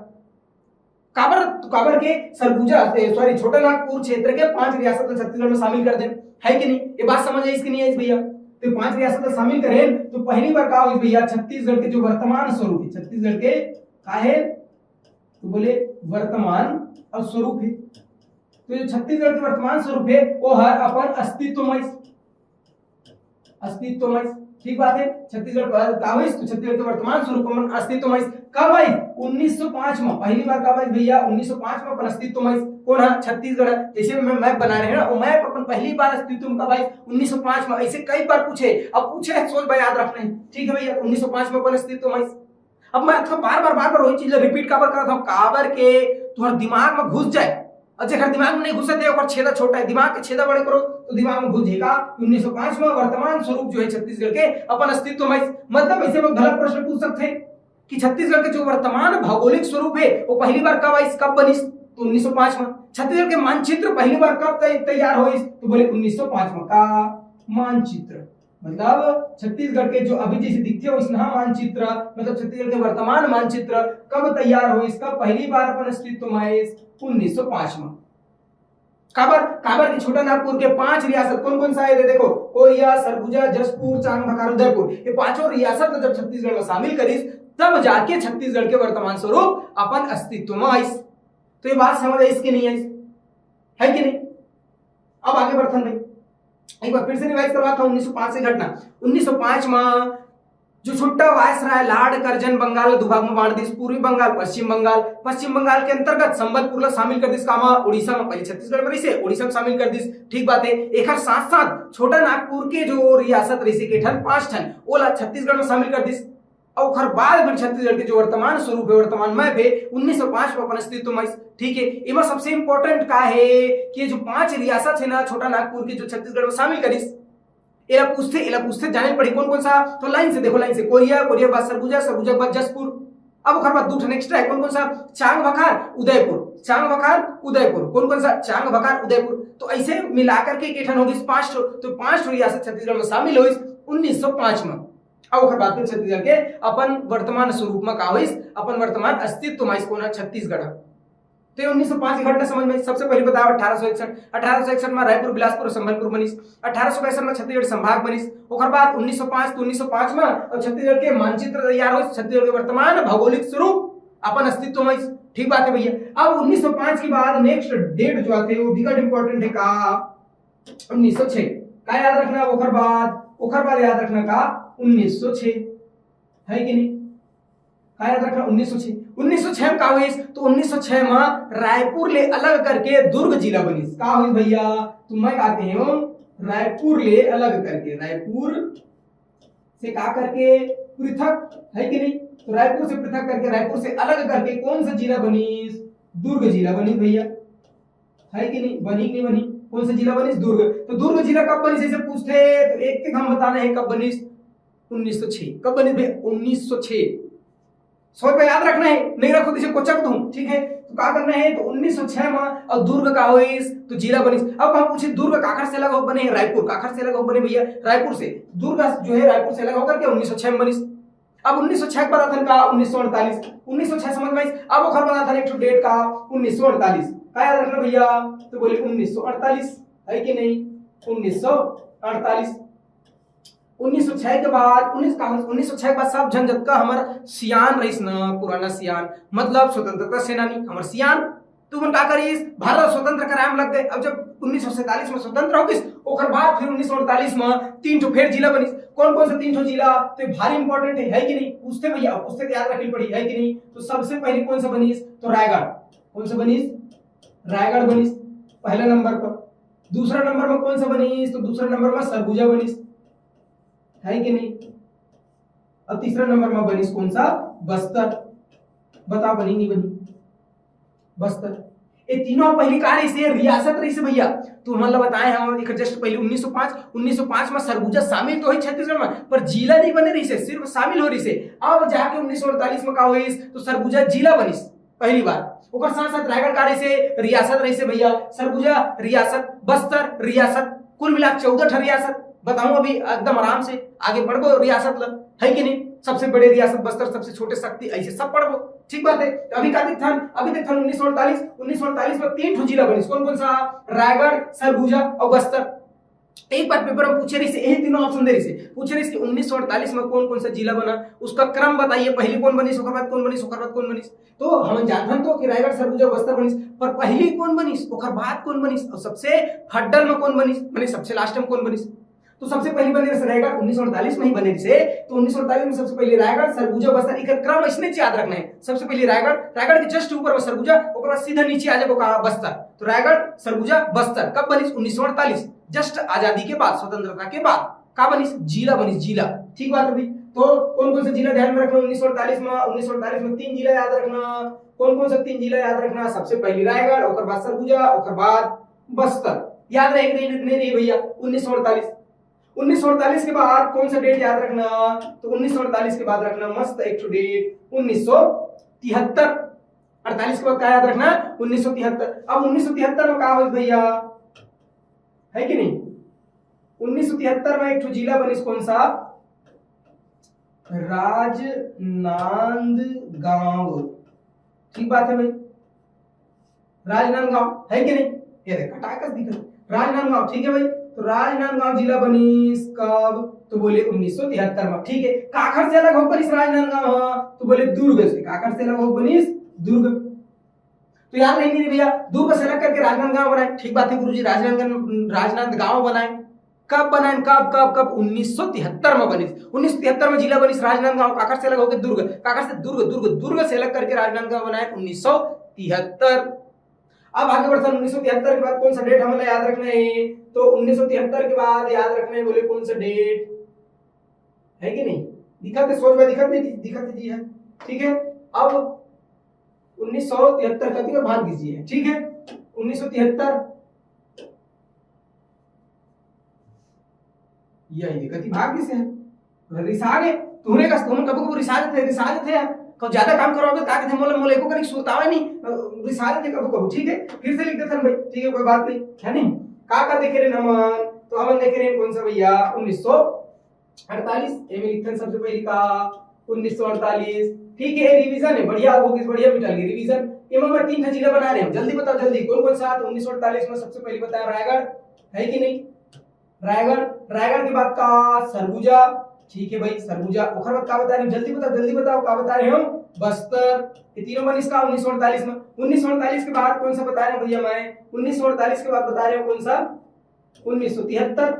काबर, तो काबर के सरगुजा, सॉरी, छोटा नागपुर क्षेत्र के पांच रियासत ला छत्तीसगढ़ में शामिल कर देन, है कि नहीं? ये बात समझ आइस कि नहीं आइस भैया? तो पांच रियासत ला शामिल करेन, तो पहली बार का होइस भैया? छत्तीसगढ़ के जो वर्तमान स्वरूप है, छत्तीसगढ़ के का है? तो बोले वर्तमान और स्वरूप है। तो जो छत्तीसगढ़ के वर्तमान स्वरूप है, वो हर अपन अस्तित्व में आइस, अस्तित्व में आइस। ठीक बात है, छत्तीसगढ़ का, का होइस? तो छत्तीसगढ़ के वर्तमान स्वरूप अपन अस्तित्व में आइस। कब आइस? उन्नीस सौ पांच में। पहली बार कब आइस भैया? उन्नीस सौ पांच में अपन अस्तित्व में आइस। कौन है? छत्तीसगढ़ है। जैसे मैं मैप बना रहे हैं ना, वो मैप अपन पहली बार अस्तित्व में कब आइस? उन्नीस सौ पांच में। ऐसे कई बार पूछे, अब पूछे, सोच भाई याद रखना है। ठीक है भैया, उन्नीस सौ पांच में अपन अस्तित्व में आइस। अब मैं तो बार बार, बार बार वही चीज रिपीट काबर करत हूँ, काबर के तुम्हारे दिमाग में घुस जाए। और जेकर दिमाग में नहीं घुसत है, ओकर छेदा छोटा है, दिमाग के छेदा बड़े करो तो दिमाग में घुस जाएगा। उन्नीस सौ पांच में वर्तमान स्वरूप जो है छत्तीसगढ़ के अपन अस्तित्व में, मतलब ऐसे में गलत प्रश्न पूछ सकते हैं कि छत्तीसगढ़ के जो वर्तमान भौगोलिक स्वरूप है, वो पहली बार कब आइस, कब बनिस? तो उन्नीस सौ पांच में। छत्तीसगढ़ के मानचित्र पहली बार कब तै-, तैयार होइस? तो बोले उन्नीस सौ पांच में। का मानचित्र? मतलब छत्तीसगढ़ के जो अभी जैसे दिखते हो इसना मानचित्र, मतलब छत्तीसगढ़ के वर्तमान मानचित्र कब तैयार होइस, कब पहली बार अपन अस्तित्व में आइस? उन्नीस सौ पांच में। काबर, काबर के छोटा नागपुर के पांच रियासत कौन कौन सा है? देखो, कोरिया, सरगुजा, जशपुर, चांगभाखा, उदयपुर, ये पांचों रियासत में जब छत्तीसगढ़ में शामिल करिस, तब जाके छत्तीसगढ़ के वर्तमान स्वरूप अपन अस्तित्व में आइस। तो ये बात समझ आइस कि नहीं आइस? है कि नहीं? अब आगे बढ़थन भाई, एक बार फिर से रिवाइज करवाता हूँ उन्नीस सौ पांच से घटना। उन्नीस सौ पांच में जो छोटा वायसराय लॉर्ड कर्जन बंगाल ला दू भाग में बांट दिस, पूर्वी बंगाल, पश्चिम बंगाल। पश्चिम बंगाल के अंतर्गत संबलपुर ला शामिल कर दिस, कामा उड़ीसा में, पहले छत्तीसगढ़ में रहिसे, उड़ीसा में शामिल कर दिस। ठीक बात है, एकर साथ साथ छोटा नागपुर के जो रियासत रहिसे के ठन, पांच ठन, ओला छत्तीसगढ़ में शामिल कर दिस। और ओकर बाद फिर छत्तीसगढ़ के जो वर्तमान स्वरूप है, वर्तमान मैप है, उन्नीस सौ पांच में अपन अस्तित्व में आइस। ठीक है, एमा सबसे इंपॉर्टेंट का है कि ये जो पांच रियासत है ना छोटा नागपुर के, जो छत्तीसगढ़ में शामिल करिस, एला पूछथे, एला पूछथे, जाने पड़ी कौन कौन सा। तो लाइन से देखो, लाइन से कोरिया, कोरिया के बाद सरगुजा, सरगुजा के बाद जशपुर। अब ओकर बाद दू ठन एक्स्ट्रा है, कौन कौन सा? चांगभाखा, उदयपुर, चांगभाखा, उदयपुर, कौन कौन सा? चांगभाखा, उदयपुर। तो ऐसे मिला करके एक ठन हो गइस पांच ठो, तो पांच ठो रियासत छत्तीसगढ़ में शामिल होइस उन्नीस सौ पांच में। अब ओकर बाद फिर छत्तीसगढ़ के अपन वर्तमान स्वरूप में का होइस, अपन वर्तमान अस्तित्व में आइस, कौन है? छत्तीसगढ़। तो ये उन्नीस सौ पांच की घटना समझ में। सबसे पहले बताओ अठारह सौ इकसठ, अठारह सौ इकसठ में रायपुर, बिलासपुर और संबलपुर बनिस। अठारह सौ पैंसठ में छत्तीसगढ़ संभाग बनिस। ओकर बाद उन्नीस सौ पांच तो उन्नीस सौ पांच में और छत्तीसगढ़ के मानचित्र तैयार होइस, छत्तीसगढ़ के वर्तमान भौगोलिक स्वरूप अपन अस्तित्व में आइस। ठीक बात है भैया। अब उन्नीस सौ पांच के बाद नेक्स्ट डेट जो आथे वो बिकट इंपॉर्टेंट है का? उन्नीस सौ छह। का याद रखना? ओकर बाद, ओकर बाद याद रखना का? उन्नीस सौ छह, है कि नहीं? का याद रखना? उन्नीस सौ छह। उन्नीस सौ छह में का होइस? तो उन्नीस सौ छह में रायपुर ले अलग करके दुर्ग जिला बनिस। का होइस भैया? तो मैं कहते हूँ रायपुर ले अलग करके, रायपुर से का करके? पृथक, है कि नहीं? तो रायपुर से पृथक करके, रायपुर से अलग करके कौन सा जिला बनिस? दुर्ग जिला बनिस भैया, है कि नहीं? बनी कि नहीं बनी? कौन सा जिला बनिस? दुर्ग। तो दुर्ग जिला कब बनिस, ऐसे पूछते तो एक एक हम बताना है कब बनिस। उन्नीस सौ छह। कब बनिस भैया? उन्नीस सौ छह। सौ रुपया याद रखना है, नहीं रखो तो इसे कोचक दूं, ठीक है? तो क्या करना है? तो उन्नीस सौ छह में और दुर्ग का होइस तो जिला बनिस। अब हम पूछे दुर्ग काखर से अलग हो बने है? रायपुर। काखर से अलग हो बने भैया? रायपुर से। दुर्ग जो है रायपुर से अलग होकर के उन्नीस सौ छह में बनिस। अब उन्नीस सौ छह के बाद आथन का? उन्नीस सौ अड़तालीस। उन्नीस सौ छह समझ में आइस। अब ओखर बाद आथन एक ठो डेट का? उन्नीस सौ अड़तालीस। का याद रखना भैया? तो बोले उन्नीस सौ अड़तालीस, है कि नहीं? उन्नीस सौ अड़तालीस। उन्नीस सौ छह के बाद, उन्नीस का, उन्नीस सौ छह के बाद सब झन जतका हमर सियान रहिस ना, पुराना सियान, मतलब स्वतंत्रता सेनानी, हमर सियान, तुमन का करिस, भारत स्वतंत्र कराए म लग गए। अब जब उन्नीस सौ सैंतालीस में स्वतंत्र हो गिस, ओकर बाद फिर उन्नीस सौ अड़तालीस में तीन ठो फेर जिला बनिस। कौन कौन सा तीन ठो जिला? तो ये भारी इंपॉर्टेंट है, है कि नहीं? पूछते भैया, पूछते तो याद रखे पड़ी, है कि नहीं? तो सबसे पहले कौन सा बनिस? तो रायगढ़। कौन सा बनिस? रायगढ़ बनिस पहला नंबर पर। दूसरा नंबर में कौन सा बनिस? तो दूसरा नंबर में सरगुजा बनिस, है कि नहीं? अब तीसरा नंबर में बनिस कौन सा? बस्तर। बता, बनी नहीं बनी? बस्तर। ये तीनों पहली का रहिसे? रियासत रहिसे भैया। तो हमन ला बताए हम एक जस्ट पहले उन्नीस सौ पाँच, उन्नीस सौ पाँच में सरगुजा शामिल तो है छत्तीसगढ़ में, पर जिला नहीं बने रहिसे, सिर्फ शामिल हो रहिसे। अब जाके उन्नीस सौ अड़तालीस में का होइस? तो सरगुजा जिला बनिस पहली बार। ओकर साथ साथ रायगढ़ का रहिसे? रियासत रहिसे भैया। सरगुजा रियासत, बस्तर रियासत, कुल मिला चौदह ठा रियासत। बताऊं अभी एकदम आराम से, आगे बढ़बो रियासत ला, है कि नहीं? सबसे बड़े रियासत बस्तर, सबसे छोटे शक्ति, ऐसे सब पढ़बो। ठीक बात है। तो अभी का देखथन? अभी देखथन उन्नीस सौ अड़तालीस। उन्नीस सौ अड़तालीस में तीन ठो जिला बनिस। कौन कौन सा? रायगढ़, सरगुजा और बस्तर। एक बार पेपर में पूछे रहिसे, यही तीनों ऑप्शन दे रहिसे, पूछे रहिसे कि उन्नीस सौ अड़तालीस में कौन कौन सा जिला बना, उसका क्रम बताइए, पहली कौन बनिस, ओकर बाद कौन बनिस, ओकर बाद कौन बनिस। तो हम जानथन तो कि रायगढ़, सरगुजा, बस्तर बनिस, पर पहली कौन बनिस, ओकर बाद कौन बनिस और सबसे फड्डल में कौन बनिस, माने सबसे लास्ट में कौन बनिस। तो सबसे पहली बने रहिसे रायगढ़, उन्नीस सौ अड़तालीस में ही बने रहिसे। तो उन्नीस सौ अड़तालीस में सबसे पहले रायगढ़, सरगुजा, बस्तर, एकर क्रम ऐसने याद रखना है। सबसे पहले रायगढ़, रायगढ़ के जस्ट ऊपर में सरगुजा, ओकर बाद सीधा नीचे आ जाबो का? बस्तर। तो रायगढ़, सरगुजा, बस्तर कब बनिस? उन्नीस सौ अड़तालीस, जस्ट आजादी के बाद, स्वतंत्रता के बाद। का बनिस? जिला बनिस, जिला। ठीक बात है भाई। तो कौन कौन सा जिला ध्यान में रखना उन्नीस सौ अड़तालीस में? उन्नीस सौ अड़तालीस में तीन जिला याद रखना। कौन कौन सा तीन जिला याद रखना? सबसे पहले रायगढ़, ओकर बाद सरगुजा, ओकर बाद बस्तर। याद रहे कि नहीं, नहीं रही भैया? उन्नीस सौ अड़तालीस। उन्नीस सौ अड़तालीस के बाद कौन सा डेट याद रखना? तो उन्नीस सौ अड़तालीस के बाद रखना मस्त एक ठो डेट, उन्नीस सौ तिहत्तर। अड़तालीस के बाद क्या याद रखना? उन्नीस सौ तिहत्तर। अब उन्नीस सौ तिहत्तर में का होइस भैया, है कि नहीं? उन्नीस सौ तिहत्तर में एक ठो जिला बनिस, कौन सा? राजनांदगांव। ठीक बात है भाई, राजनांदगांव, है कि नहीं? ये देख, कटाकस दिख रहा है। राजनांदगांव, ठीक है भाई। तो राजनांदगांव जिला बनिस कब? तो बोले उन्नीस सौ तिहत्तर में। ठीक है, काखर से अलग हो बनिस राजनांदगांव? हाँ, तो बोले दुर्ग से। काखर से अलग हो बनिस? दुर्ग। तो याद नहीं, नहीं भैया, दुर्ग से अलग करके राजनांदगांव बनाए। ठीक बात है गुरुजी, राजनांदगांव, राजनांदगांव बनाए। कब बनाए? कब, कब, कब? उन्नीस सौ तिहत्तर में बनिस। उन्नीस सौ तिहत्तर में जिला बनिस राजनांदगांव। काखर से अलग होके दुर्ग, काखर से दुर्ग, दुर्ग, दुर्ग से अलग करके राजनांदगांव बनाए उन्नीस सौ तिहत्तर। अब आगे बढ़थन, उन्नीस सौ तिहत्तर के बाद कौन सा डेट हमन ला याद रखना है? तो उन्नीस सौ तिहत्तर के बाद याद रखना है, बोले कौन सा डेट, है कि नहीं? दिखत है, सोच में दिखत नहीं, दिखत जी है। ठीक है, अब उन्नीस सौ तिहत्तर का दिखा भाग दीजिए, ठीक है, उन्नीस सौ तिहत्तर। यही दिक्कत ही भाग से है। रिसा गए, तुहरे का तुम कबो कबो रिसा देते, रिसा देते यार। कब ज्यादा काम करोगे का कहते, मोला, मोला एको करी सुरतावे नहीं, अ, रिसा देते कबो कबो, ठीक है, फिर से लिख देते हैं भाई, ठीक है, कोई बात नहीं, है नहीं? का का देखे रहे हमन? तो हमन देखे रहे कौन सा भैया, उन्नीस सौ अड़तालीस। एमे लिखथन सबसे पहली का उन्नीस सौ अड़तालीस। ठीक है, रिवीजन है, बढ़िया हो गई, बढ़िया मिटा गई रिवीजन। एमा मैं तीन ठा जिला बना रहे हैं, जल्दी बताओ, जल्दी, कौन कौन सा? तो उन्नीस सौ अड़तालीस में सबसे पहले बताया रायगढ़, है कि नहीं? रायगढ़, रायगढ़ के बाद का? सरगुजा। ठीक है भाई, सरगुजा। ओकर बाद का बता रहे हो? जल्दी बताओ, जल्दी बताओ, का बता रहे हो? बस्तर। ये तीनों बनिस का उन्नीस सौ अड़तालीस में। उन्नीस सौ अड़तालीस के बाद कौन सा बता रहे हो भैया? मैं उन्नीस सौ अड़तालीस के बाद बता रहे हो कौन सा? उन्नीस सौ तिहत्तर।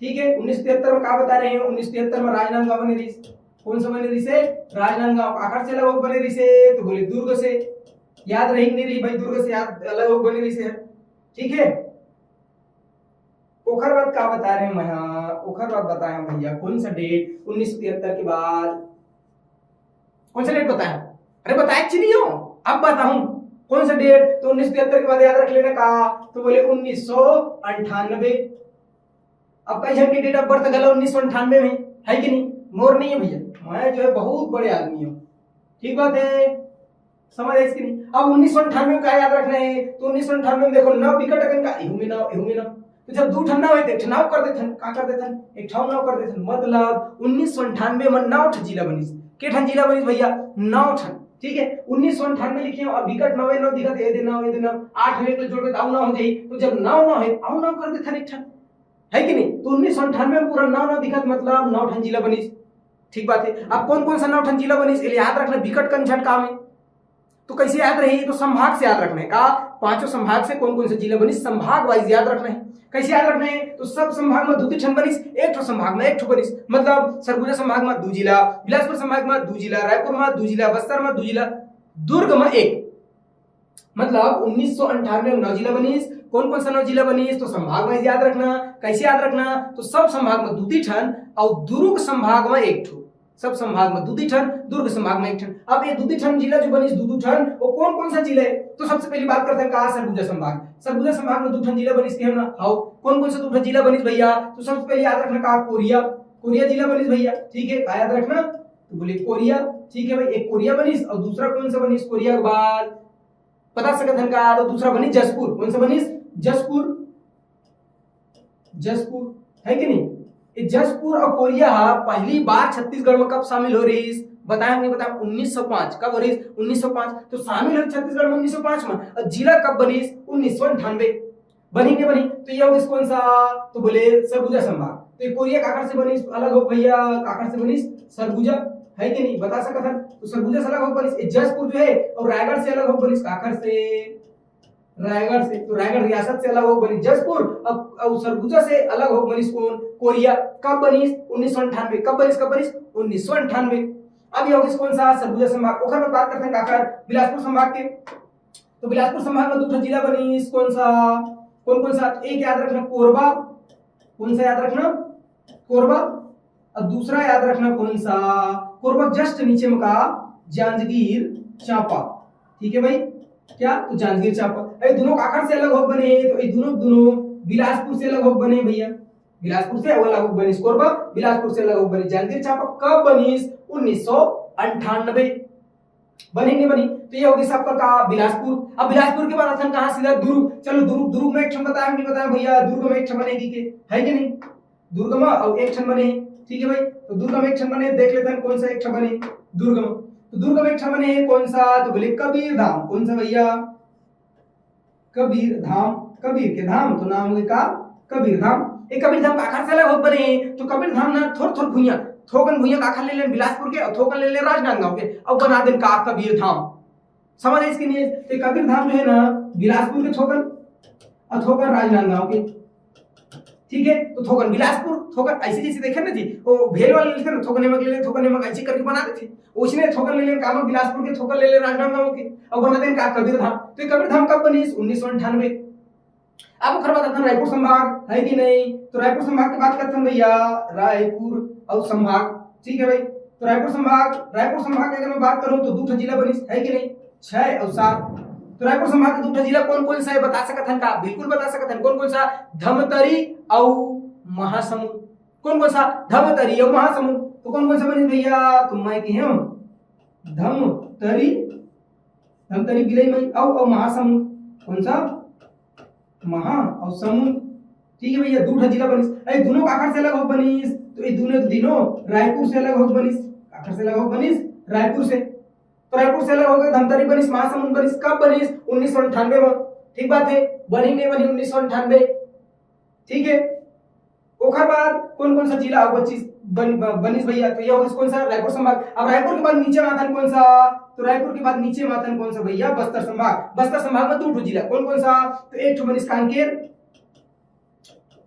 ठीक है, उन्नीस सौ तिहत्तर में का बता रहे हो? उन्नीस सौ तिहत्तर में राजनांदगांव बने रहिस। कौन सा बने रहिसे? राजनांदगांव। काखर से अलग बने रहिसे? तो बोले दुर्ग से। याद रही नहीं रही भाई, दुर्ग से याद अलग बने रहिसे। ठीक है, ओखर बाद का बता रहे हैं मैं? हाँ, ओखर बाद बताए हैं भैया, कौन सा डेट? उन्नीस सौ तिहत्तर के बाद कौन सा डेट बताया? अरे बताया कि नहीं हो, अब बताऊं कौन सा डेट। तो उन्नीस सौ तिहत्तर के बाद याद रख लेना का, तो बोले उन्नीस सौ अंठानबे। अब कई जन के डेट ऑफ बर्थ गला उन्नीस सौ अंठानबे में, है कि नहीं? मोर नहीं है भैया, मैं जो है बहुत बड़े आदमी हूँ। ठीक बात है, समझ आइस कि नहीं? अब उन्नीस सौ अंठानबे में का याद रखना है? तो उन्नीस सौ अंठानबे में देखो, नौ विकट अकन का, एहू में नौ, एहू में नौ। तो जब दू ठन नौ है, तो एक ठन नौ कर देथन। का कर देथन? एक ठन नौ कर देथन। मतलब उन्नीस सौ अंठानबे में नौ ठन जिला बनिस। के ठन जिला बनिस भैया? नौ ठन। ठीक है, उन्नीस सौ अंठानबे लिखे हो, अब विकट नौ है, नौ दिखत, ए दे नौ, ए दे नौ, आठ हो, एक ले जोड़ के तो अउ नौ हो जाई। तो जब नौ नौ है, अउ नौ कर देथन एक ठन, है कि नहीं? तो उन्नीस सौ अंठानबे में पूरा नौ नौ दिखत, मतलब नौ ठन जिला बनिस। ठीक बात है। अब कौन कौन सा नौ ठन जिला बनिस, एला याद रखना, विकट कन झटका में। तो कैसे याद रही? तो संभाग से याद रखना है का, पांचों संभाग से कौन कौन से जिला बनिस, संभाग वाइज याद रखना है। कैसे याद रखना है? तो सब संभाग में दू दू ठन बनिस, एक ठो संभाग में एक ठो बनिस। मतलब सरगुजा संभाग में दू जिला, बिलासपुर संभाग में दू जिला, रायपुर में दू जिला, बस्तर में दू जिला, दुर्ग में एक। मतलब उन्नीस सौ अंठानवे में नौ जिला बनिस। कौन कौन सा नौ जिला बनिस? तो संभाग वाइज याद रखना। कैसे याद रखना? तो सब संभाग में दू दू ठन और दुर्ग संभाग में एक ठो। सब संभाग में दू दू ठन, दुर्ग संभाग में एक ठन। अब ये दू दू ठन जिला जो बनिस, दू दू ठन, वो कौन कौन सा जिला है? तो सबसे पहली बात करते हैं का, सरगुजा संभाग। सरगुजा संभाग में दू ठन जिला बनिस के हम ना, हाउ। कौन कौन सा दू ठन जिला बनिस भैया? तो सबसे पहले याद रखना का, कोरिया, कोरिया जिला बनिस भैया, ठीक है, का याद रखना? तो बोले कोरिया, ठीक है भाई, एक कोरिया बनिस और दूसरा कौन सा बनिस कोरिया के बाद, बता सकत हन का? तो दूसरा बनिस जशपुर। कौन सा बनिस? जशपुर, जशपुर, है कि नहीं? ये जशपुर और कोरिया हा पहली बार छत्तीसगढ़ में कब शामिल हो रहिस? बताया नहीं बताया? उन्नीस सौ पाँच। कब हो रहिस? उन्नीस सौ पाँच। तो शामिल हो छत्तीसगढ़ में उन्नीस सौ पाँच में। और जिला कब बनिस? उन्नीस सौ अंठानवे। बनी के बनी? तो ये हो गइस कौन सा? तो बोले सरगुजा संभाग। तो ये कोरिया काकर से बनिस अलग हो भैया? काकर से बनिस? सरगुजा, है कि नहीं? बता सकत हन। तो सरगुजा से अलग हो बनिस ये जशपुर जो है, और रायगढ़ से अलग हो बनिस काकर से? रायगढ़ से। तो रायगढ़ रियासत से अलग हो बनिस जशपुर, अब, अब सरगुजा से अलग हो बनिस कौन? कोरिया। कब बनिस? उन्नीस सौ अंठानवे। कब बनिस? कब बनिस? उन्नीस सौ अंठानवे। अब ये हो गइस कौन सा? सरगुजा संभाग। ओखर में बात करते हैं काकर, बिलासपुर संभाग के। तो बिलासपुर संभाग में दू ठो जिला बनिस, कौन सा? कौन कौन सा? एक याद रखना, कोरबा। कौन सा याद रखना? कोरबा। और दूसरा याद रखना कौन सा? कोरबा just नीचे में का, जांजगीर चांपा। ठीक है भाई, क्या? तो जांजगीर चांपा। ये दोनों काकर से अलग हो बने? तो ये दोनों, दोनों बिलासपुर से अलग हो बने भैया। बिलासपुर से अलग हो बनिस कोरबा, बिलासपुर से अलग हो बनिस जांजगीर चांपा। कब बनिस? उन्नीस सौ अंठानबे। बनी नहीं बनी? तो ये हो गइस आपका का, बिलासपुर। अब बिलासपुर के बाद अथन कहाँ सीधा? दुर्ग। चलो दुर्ग, दुर्ग में एक ठन बताया, नहीं बताया भैया, दुर्ग में एक ठन बनेगी के, है कि नहीं? दुर्ग में और एक ठन बने, ठीक है भाई। तो दुर्ग में एक ठन बने, देख लेते हैं कौन सा एक ठन बने दुर्ग में। तो दुर्ग में एक ठन बने कौन सा? तो बोले कबीर धाम। कौन सा भैया? कबीर धाम। कबीर के धाम तो नाम हो गइस का, कबीर धाम। ये कबीर धाम काखर से अलग हो बने? तो कबीर धाम ना थोर थोर भुइयां, थोकन भुइयां काखर ले लेन बिलासपुर के और थोकन ले लेन राजनांदगांव के और बना देन का, कबीर धाम। समझ आइस कि नहीं? तो ये कबीर धाम जो है ना, बिलासपुर के थोकन और थोकन राजनांदगांव के, ठीक है। तो थोकन बिलासपुर, थोकन ऐसे जैसे देखे ना जी, वो भेल वाले लेथे ना, थोकन एमा ले ले, थोकन एमा, ऐसे करके बना देथे। उसने थोकन ले ले, कामा बिलासपुर के, थोकन ले ले राजनांदगांव के, और बना देन का, कबीर धाम। तो ये कबीर धाम कब बनिस? उन्नीस सौ अंठानवे। अब ओकर बाद अपन रायपुर संभाग, है कि नहीं? तो रायपुर संभाग के बात करथन भैया, रायपुर और संभाग, ठीक है भाई। तो रायपुर संभाग, रायपुर संभाग के अगर मैं बात करूं तो दू ठो जिला बनिस, है कि नहीं? छह और सात। तो रायपुर संभाग के दू ठो जिला कौन कौन सा है, बता सकत हन का? बिल्कुल बता सकत हन। कौन कौन सा? धमतरी और महासमुंद। कौन कौन सा? धमतरी और महासमुंद। तो कौन कौन सा बनिस भैया? तो मैं कहे हूं धमतरी, धमतरी बिलई मई, और, और महासमुंद। कौन सा? महा और समुंद। ठीक है भैया, दू ठो जिला बनिस। अरे दोनों काखर से अलग हो बनिस? तो ये दोनों, दोनों रायपुर से अलग हो बनिस। काखर से अलग हो बनिस? रायपुर से। तो रायपुर से अलग हो गए, धमतरी बनिस, महासमुंद बनिस। कब बनिस? उन्नीस सौ अंठानवे में। ठीक बात है, बनी नहीं बनी उन्नीस सौ अंठानवे? ठीक है। ओखर बाद कौन कौन सा जिला अउ बचिस बन, ब- बनिस भैया? तो ये हो गइस कौन सा? रायपुर संभाग। अब रायपुर के बाद नीचे में आथन कौन सा? तो रायपुर के बाद नीचे में आथन कौन सा भैया? बस्तर संभाग। बस्तर संभाग में दू ठो जिला, कौन कौन सा? तो एक ठो बनिस कांकेर,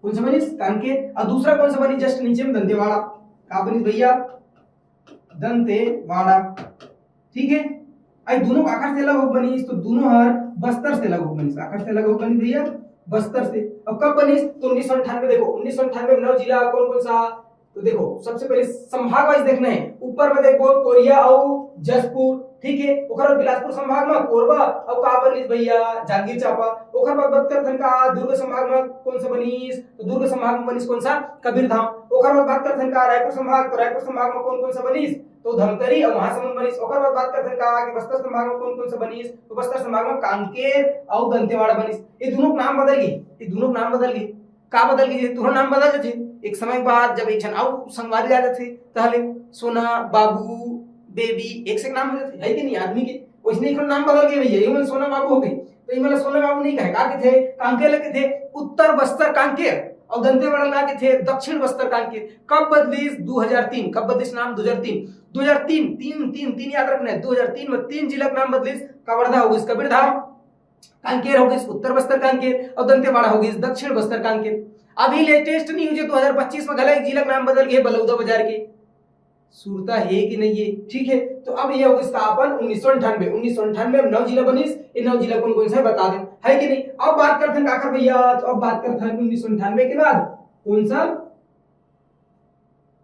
कौन सा बनिस? कांकेर। और दूसरा कौन सा बनिस? Just नीचे में दंतेवाड़ा। का बनिस भैया? दंतेवाड़ा। ठीक है, आई दोनों काखर से अलग हो बनिस? तो दोनों हर बस्तर से अलग हो बनिस। काखर से अलग हो बनिस भैया? बस्तर से। अब कब बनिस? तो उन्नीस सौ अंठानवे। देखो उन्नीस सौ अंठानवे में नौ जिला, कौन कौन सा? तो देखो सबसे पहले संभाग वाइज देखना है। ऊपर में देखो कोरिया और जशपुर, ठीक है। ओकर बाद बिलासपुर संभाग में कोरबा और का बनिस भैया? जांजगीर चांपा। ओकर बाद बात करथन का दुर्ग संभाग में कौन सा बनिस? तो दुर्ग संभाग में बनिस कौन सा? कबीर धाम। ओकर बाद बात करथन का रायपुर संभाग, तो रायपुर संभाग में कौन कौन सा बनिस? तो धमतरी और महासमुंद बनिस। ओकर बाद बात करथन का कि बस्तर संभाग में कौन कौन सा बनिस? तो बस्तर संभाग में कांकेर और दंतेवाड़ा बनिस। ये दोनों के नाम बदल गए, ये दोनों के नाम बदल गए। का बदल गए? ये दोनों नाम बदल जाथे। एक समय बाद जब एक झन अउ संगवारी आ जाथे, तहले सोना, बाबू, बेबी, एक से एक नाम हो जाथे, है कि नहीं? आदमी के वैसने एक नाम बदल गए भैया, ये मन सोना बाबू हो गए, तो ये मन सोना बाबू नहीं कहे, का कथे? कांकेर ल कथे। उत्तर बस्तर कांकेर अउ दंतेवाड़ा ला कथे दक्षिण बस्तर कांकेर। कब बदलिस? दो हज़ार तीन। कब बदलिस नाम? दो हज़ार तीन। दो हज़ार तीन, तीन, तीन, तीन याद रखना हे। दो हज़ार तीन में तीन जिला के नाम बदलिस, कवर्धा हो गइस कबीरधाम, कांकेर हो गइस उत्तर बस्तर कांकेर, अउ दंतेवाड़ा हो गइस दक्षिण बस्तर कांकेर। अभी latest news हे, दो हज़ार पच्चीस में घला एक जिला के नाम बदल गे बलौदा बाजार के। सुरता हे कि नहीं हे? ठीक हे, तो अब ये हो गइस का अपन उन्नीस सौ अंठानवे, उन्नीस सौ अंठानवे में नौ जिला बनिस। ये नौ जिला कौन कौन सा हे बता दे, हे कि नहीं? अब बात करथन काकर भैया, तो अब बात करथन उन्नीस सौ अंठानवे के बाद। कौन सा?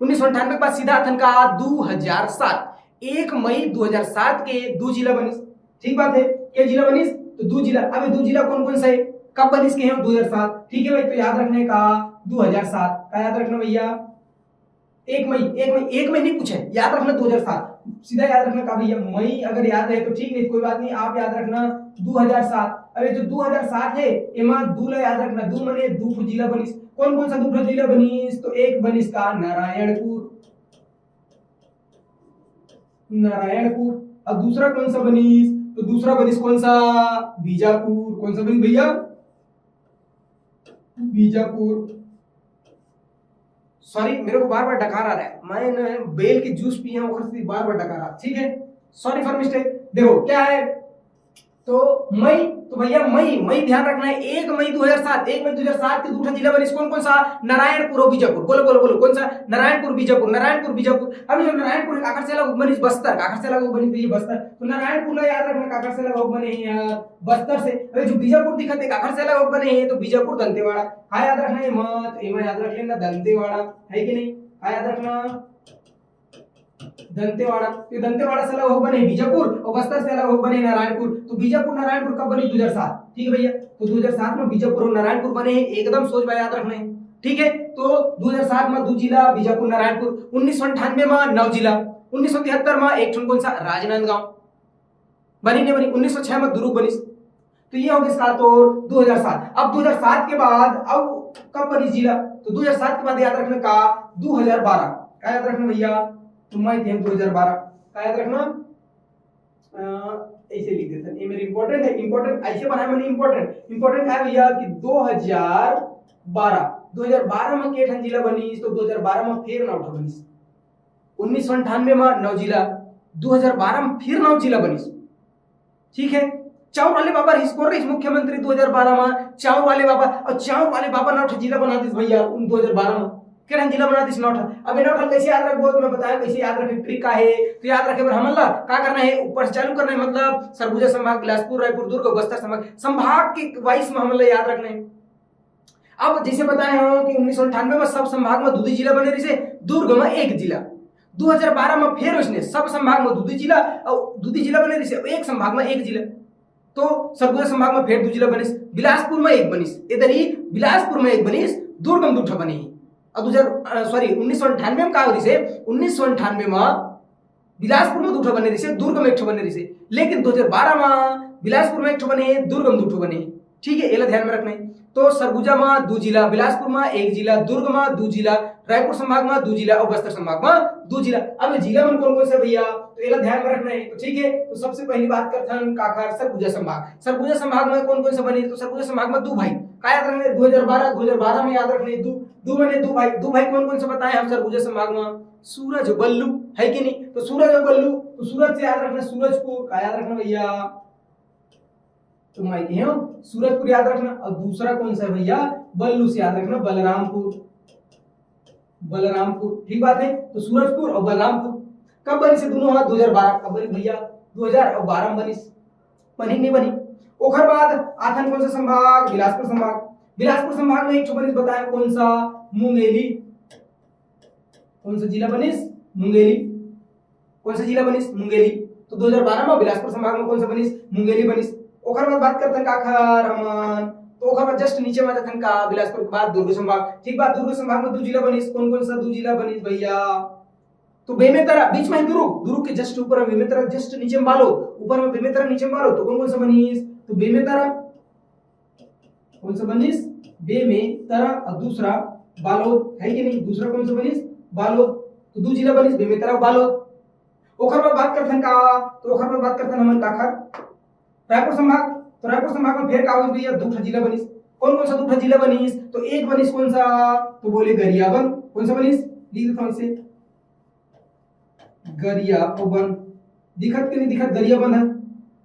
उन्नीस सौ अंठानवे के बाद सीधा आथन का दो हज़ार सात, एक मई दो हज़ार सात के दो जिला बनिस। ठीक बात हे, के जिला बनिस? तो दो जिला। अब ये दो जिला कौन कौन सा हे, कब बनिस के हे? दो हज़ार सात। ठीक हे भाई, तो याद रखना हे का दो हज़ार सात का, याद रखना भैया एक मई, एक मई, एक मई नहीं पूछे, याद रखना दो हज़ार सात, सीधा याद रखना का भैया, मई अगर याद रहे तो ठीक, नहीं कोई बात नहीं, आप याद रखना दो हज़ार सात। अब ये जो दो हज़ार सात हे, एमा दो ला याद रखना, दो मने दो ठो जिला बनिस। कौन कौन सा दो ठो जिला बनिस? तो एक बनिस का नारायणपुर, नारायणपुर, अउ दूसरा कौन सा बनिस? तो दूसरा बनिस कौन सा? बीजापुर। कौन सा बनिस भैया? बीजापुर। Sorry, मेरे को बार बार डकार आ रहा है, मैं ना बेल के जूस पिया हूँ, ओकर से बार बार डकार आ रहा। ठीक है, sorry for mistake। देखो क्या है, तो मई, तो भैया मई, मई ध्यान रखना हे, एक मई दो हज़ार सात, एक मई दो हज़ार सात के दो ठो जिला बनिस, कौन कौन सा? नारायणपुर अउ बीजापुर। बोलो बोलो बोलो, कौन सा? नारायणपुर, बीजापुर, नारायणपुर, बीजापुर। अब ये जो नारायणपुर हे, काकर से अलग बनिस? बस्तर। काकर से अलग बनिस भैया? बस्तर। तो नारायणपुर ला याद रखना, काकर से अलग बने हे यार? बस्तर से। अब ये जो बीजापुर दिखत हे, काकर से अलग बने हे? तो बीजापुर दंतेवाड़ा। का याद रखना हे? मत, एमा याद रख लेना दंतेवाड़ा, हे कि नहीं? का याद रखना? दंतेवाड़ा। तो दंतेवाड़ा से अलग हो बने बीजापुर अउ बस्तर से अलग हो बने नारायणपुर। तो बीजापुर नारायणपुर कब बने? दो हज़ार सात। ठीक है भैया, तो दो हज़ार सात में बीजापुर अउ नारायणपुर बने हे, एकदम सोच बात याद रखना हे। ठीक है, तो दो हज़ार सात में दो जिला बीजापुर नारायणपुर, उन्नीस सौ अंठानवे में नौ जिला, उन्नीस सौ तिहत्तर में एक ठन कौन सा? राजनांदगांव। बनी नहीं बनी? उन्नीस सौ छह में दुर्ग बनिस। तो ये हो गइस का तोर दो हज़ार सात। अब दो हज़ार सात के बाद अब कब बनिस जिला? तो दो हज़ार सात के बाद याद रखना का दो हज़ार बारह। का याद रखना भैया? तो मैं कहें दो हज़ार बारह। का याद रखना? अ, ऐसे लिख देते हैं, ये मेरे इंपॉर्टेंट है। इंपॉर्टेंट ऐसे बनाए मैंने, इंपॉर्टेंट, इंपॉर्टेंट है भैया कि दो हज़ार बारह, दो हज़ार बारह में के ठन जिला बनिस? तो दो हज़ार बारह में फिर नौ ठो बनिस। उन्नीस सौ अंठानवे में नौ जिला, दो हज़ार बारह में फिर नौ जिला बनिस। ठीक है, चाउर वाले बाबा रिस्कोर रहिस मुख्यमंत्री दो हज़ार बारह में, चाउर वाले बाबा, अउ चाउर वाले बाबा नौ ठो जिला बना दिस भैया उन दो हज़ार बारह में। के ठन जिला बना दिस? नौ ठो। अब ये नौ ठो कैसे याद रखबो? तो मैं बताया कैसे याद रखे, ट्रिक का है। तो याद रखे बर हमन ला का करना है? ऊपर से चालू करना है, मतलब सरगुजा संभाग, बिलासपुर, रायपुर, दुर्ग, बस्तर संभाग, संभाग के वाइज में हमन ला याद रखना है। अब जैसे बताए हो कि उन्नीस सौ अंठानवे में सब संभाग में दू दू जिला बने रहिसे, दुर्ग में एक जिला। दो हज़ार बारह में फिर उसने सब संभाग में दू दू जिला, अउ दू दू जिला बने रहिसे, एक संभाग में एक जिला। तो सरगुजा संभाग में फिर दू जिला बनिस, बिलासपुर में एक बनिस, इधर ही बिलासपुर में एक बनिस, दुर्ग में दू ठो बने। अब दो हज़ार, अ, sorry, उन्नीस सौ अंठानवे में का हो रहिसे? उन्नीस सौ अंठानवे में बिलासपुर में दू ठो बने रहिसे, दुर्ग में एक ठो बने रहिसे, लेकिन दो हज़ार बारह में बिलासपुर में एक ठो बने, दुर्ग में दू ठो बने। ठीक है, एला ध्यान में रखना है। तो सरगुजा में दू जिला, बिलासपुर में एक जिला, दुर्ग में दू जिला, रायपुर संभाग में दू जिला अउ बस्तर संभाग में दू जिला। अब ये जिला मन कौन कौन से भैया, तो एला ध्यान में रखना है। तो ठीक है, तो सबसे पहली बात करथन काखर? सरगुजा संभाग। सरगुजा संभाग में कौन कौन से बने? तो सरगुजा संभाग में दू भाई। का याद रखना है? दो हज़ार बारह, दो हज़ार बारह में याद रखना है, दू, दू बने दू भाई। दू भाई कौन कौन से बताए हम सरगुजा संभाग में? सूरज बल्लू, है कि नहीं? तो सूरज और बल्लू, तो सूरज से याद रखना सूरजपुर। का याद रखना भैया? तो मैं कहे हूँ सूरजपुर याद रखना। और दूसरा कौन सा है भैया? बल्लू से याद रखना बलरामपुर, बलरामपुर। ठीक बात है, तो सूरजपुर और बलरामपुर। कब बनिस दोनों? हाँ, दो हज़ार बारह। कब बनिस भैया? दो हज़ार बारह में बनिस। बनी नहीं बनी? ओखर बाद आथन कौन सा संभाग? बिलासपुर संभाग। बिलासपुर संभाग में एक ठो बनिस, बताया कौन सा? मुंगेली। कौन सा जिला बनिस? मुंगेली। कौन सा जिला बनिस? मुंगेली। तो दो हज़ार बारह में बिलासपुर संभाग में कौन सा बनिस? मुंगेली बनिस। ओखर बाद बात करथन काखर हमन, तो ओखर बाद just नीचे में आ जाथन का, बिलासपुर के बाद दुर्ग संभाग। ठीक बात, दुर्ग संभाग में दू जिला बनिस। कौन कौन सा दू जिला बनिस भैया? तो बेमेतरा, बीच में है दुर्ग, दुर्ग के just ऊपर में बेमेतरा, just नीचे में बालोद, ऊपर में बेमेतरा, नीचे में बालोद। तो कौन कौन सा बनिस? तो बेमेतरा, कौन सा बनिस? बेमेतरा। और दूसरा बालोद, है कि नहीं? दूसरा कौन सा बनिस? बालोद। तो दू जिला बनिस, बेमेतरा, बालोद। ओखर बाद बात करथन का, तो ओखर बाद बात करथन हमन काखर? रायपुर संभाग। तो रायपुर संभाग में फेर का होइस भैया? दू ठा जिला बनिस। कौन कौन सा दू ठा जिला बनिस? तो एक बनिस कौन सा? तो बोले गरियाबंद। कौन सा बनिस? लिख देथन से, गरियाबंद। दिखत के नहीं दिखत? गरियाबंद है,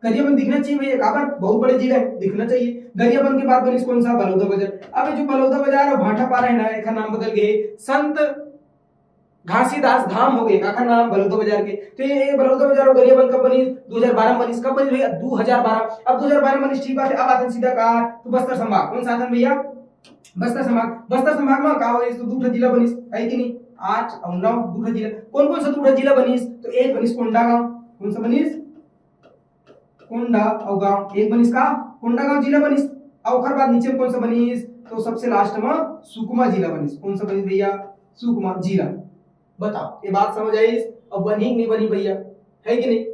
गरियाबंद दिखना चाहिए भैया। काबर? बहुत बड़े जिला है, दिखना चाहिए। गरियाबंद के बाद बनिस कौन सा? बलौदा बाजार। अब ये जो बलौदा बाजार और भाटापारा है ना, एकर नाम बदल गए, संत घासीदास धाम हो गए। काकर नाम? बलौदा बाजार के। तो ये, ये बलौदा बाजार और गरियाबंद कब बनिस? दो हज़ार बारह में बनिस। कब बनिस भैया? दो हज़ार बारह। अब दो हज़ार बारह में बनिस, ठीक बात है। अब आते हैं सीधा का, तो बस्तर संभाग। कौन सा आते हैं भैया? बस्तर संभाग। बस्तर संभाग में का होइस? तो दू ठा जिला बनिस, है कि नहीं? आठ और नौ, दू ठा जिला। कौन कौन सा दू ठा जिला बनिस? तो एक बनिस कोंडागांव। कौन सा बनिस? कोंडा और गांव। एक बनिस का? कोंडागांव जिला बनिस। और ओकर बाद नीचे में कौन सा बनिस? तो सबसे लास्ट में सुकमा जिला बनिस। कौन सा बनिस भैया? सुकमा जिला। बताओ, ये बात समझ आइस? अब बनी कि नहीं बनी भैया, है कि नहीं?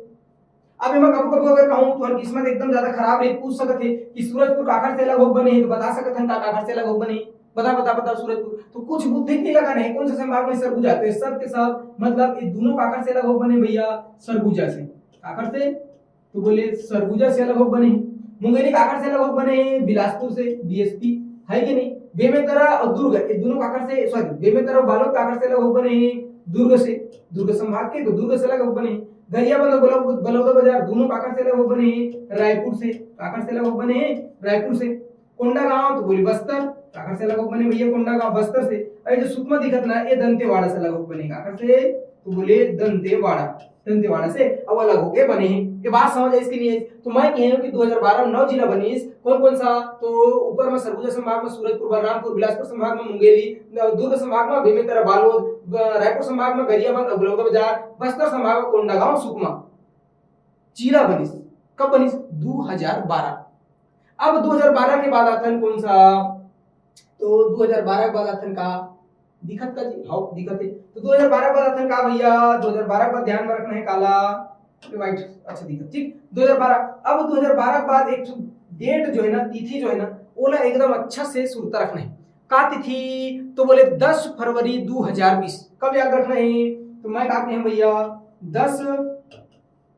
अब एमा कभू कभू अगर कहूँ, तुहर किस्मत एकदम ज्यादा खराब रही, पूछ सकत हे कि सूरजपुर काखर से अलग होके बने हे, तो बता सकत हन का काखर से अलग होके बने हे? बता, बता, बता सूरजपुर। तो कुछ बुद्धि नहीं लगा नहीं, कौन सा संभाग में? सरगुजा। तो ये सब के सब, मतलब, ये दोनों काखर से अलग होके बने भैया? सरगुजा से। काखर से? तो बोले सरगुजा से अलग होके बने हे। मुंगेली काखर से अलग होके बने हे? बिलासपुर से, बीएसपी, है कि नहीं? बेमेतरा और दुर्ग, ये दोनों काखर से, सॉरी, बेमेतरा और बालोद काखर से अलग होके बने हे? दुर्ग से। दुर्ग संभाग के तो दुर्ग से अलग होके बने हे। गरियाबंद और बलौ-, बलौदा बाजार दोनों काखर से अलग होके बने हे? रायपुर से। काखर से अलग होके बने हे? रायपुर से। कोंडागांव तो बोले बस्तर। काखर से अलग होके बने भैया? कोंडागांव, बस्तर से। और ये जो सुकमा दिखत ना, ये दंतेवाड़ा से अलग होके बने। काखर से? तो बोले दंतेवाड़ा। दंतेवाड़ा से अब अलग होके बने हे। ये बात समझ आइस कि नहीं आइस? तो मैं कहे हूँ कि दो हज़ार बारह में नौ जिला बनिस। कौन कौन सा? तो ऊपर में सरगुजा संभाग में सूरजपुर, बलरामपुर, बिलासपुर संभाग में मुंगेली, दुर्ग संभाग में बेमेतरा, बालोद, ब-, रायपुर संभाग में गरियाबंद, बलौदा बाजार, बस्तर संभाग में कोंडागांव, सुकमा जिला बनिस। कब बनिस? दो हज़ार बारह। अब दो हज़ार बारह के बाद आथन कौन सा? तो दो हज़ार बारह के बाद आथन का? दिखत का जी? हाँ, दिखत हे। तो दो हज़ार बारह के बाद आथन का भैया? दो हज़ार बारह के बाद ध्यान में रखना हे काला? ये वाइट, अच्छा दिखत, ठीक। दो हज़ार बारह, अब दो हज़ार बारह के बाद एक ठो डेट जो है ना, तिथि जो है ना, ओला एकदम अच्छा से सुरता रखना हे। का तिथि? तो बोले दस फरवरी दो हज़ार बीस। कब याद रखना हे? तो मैं का कहे हूँ भैया, दस,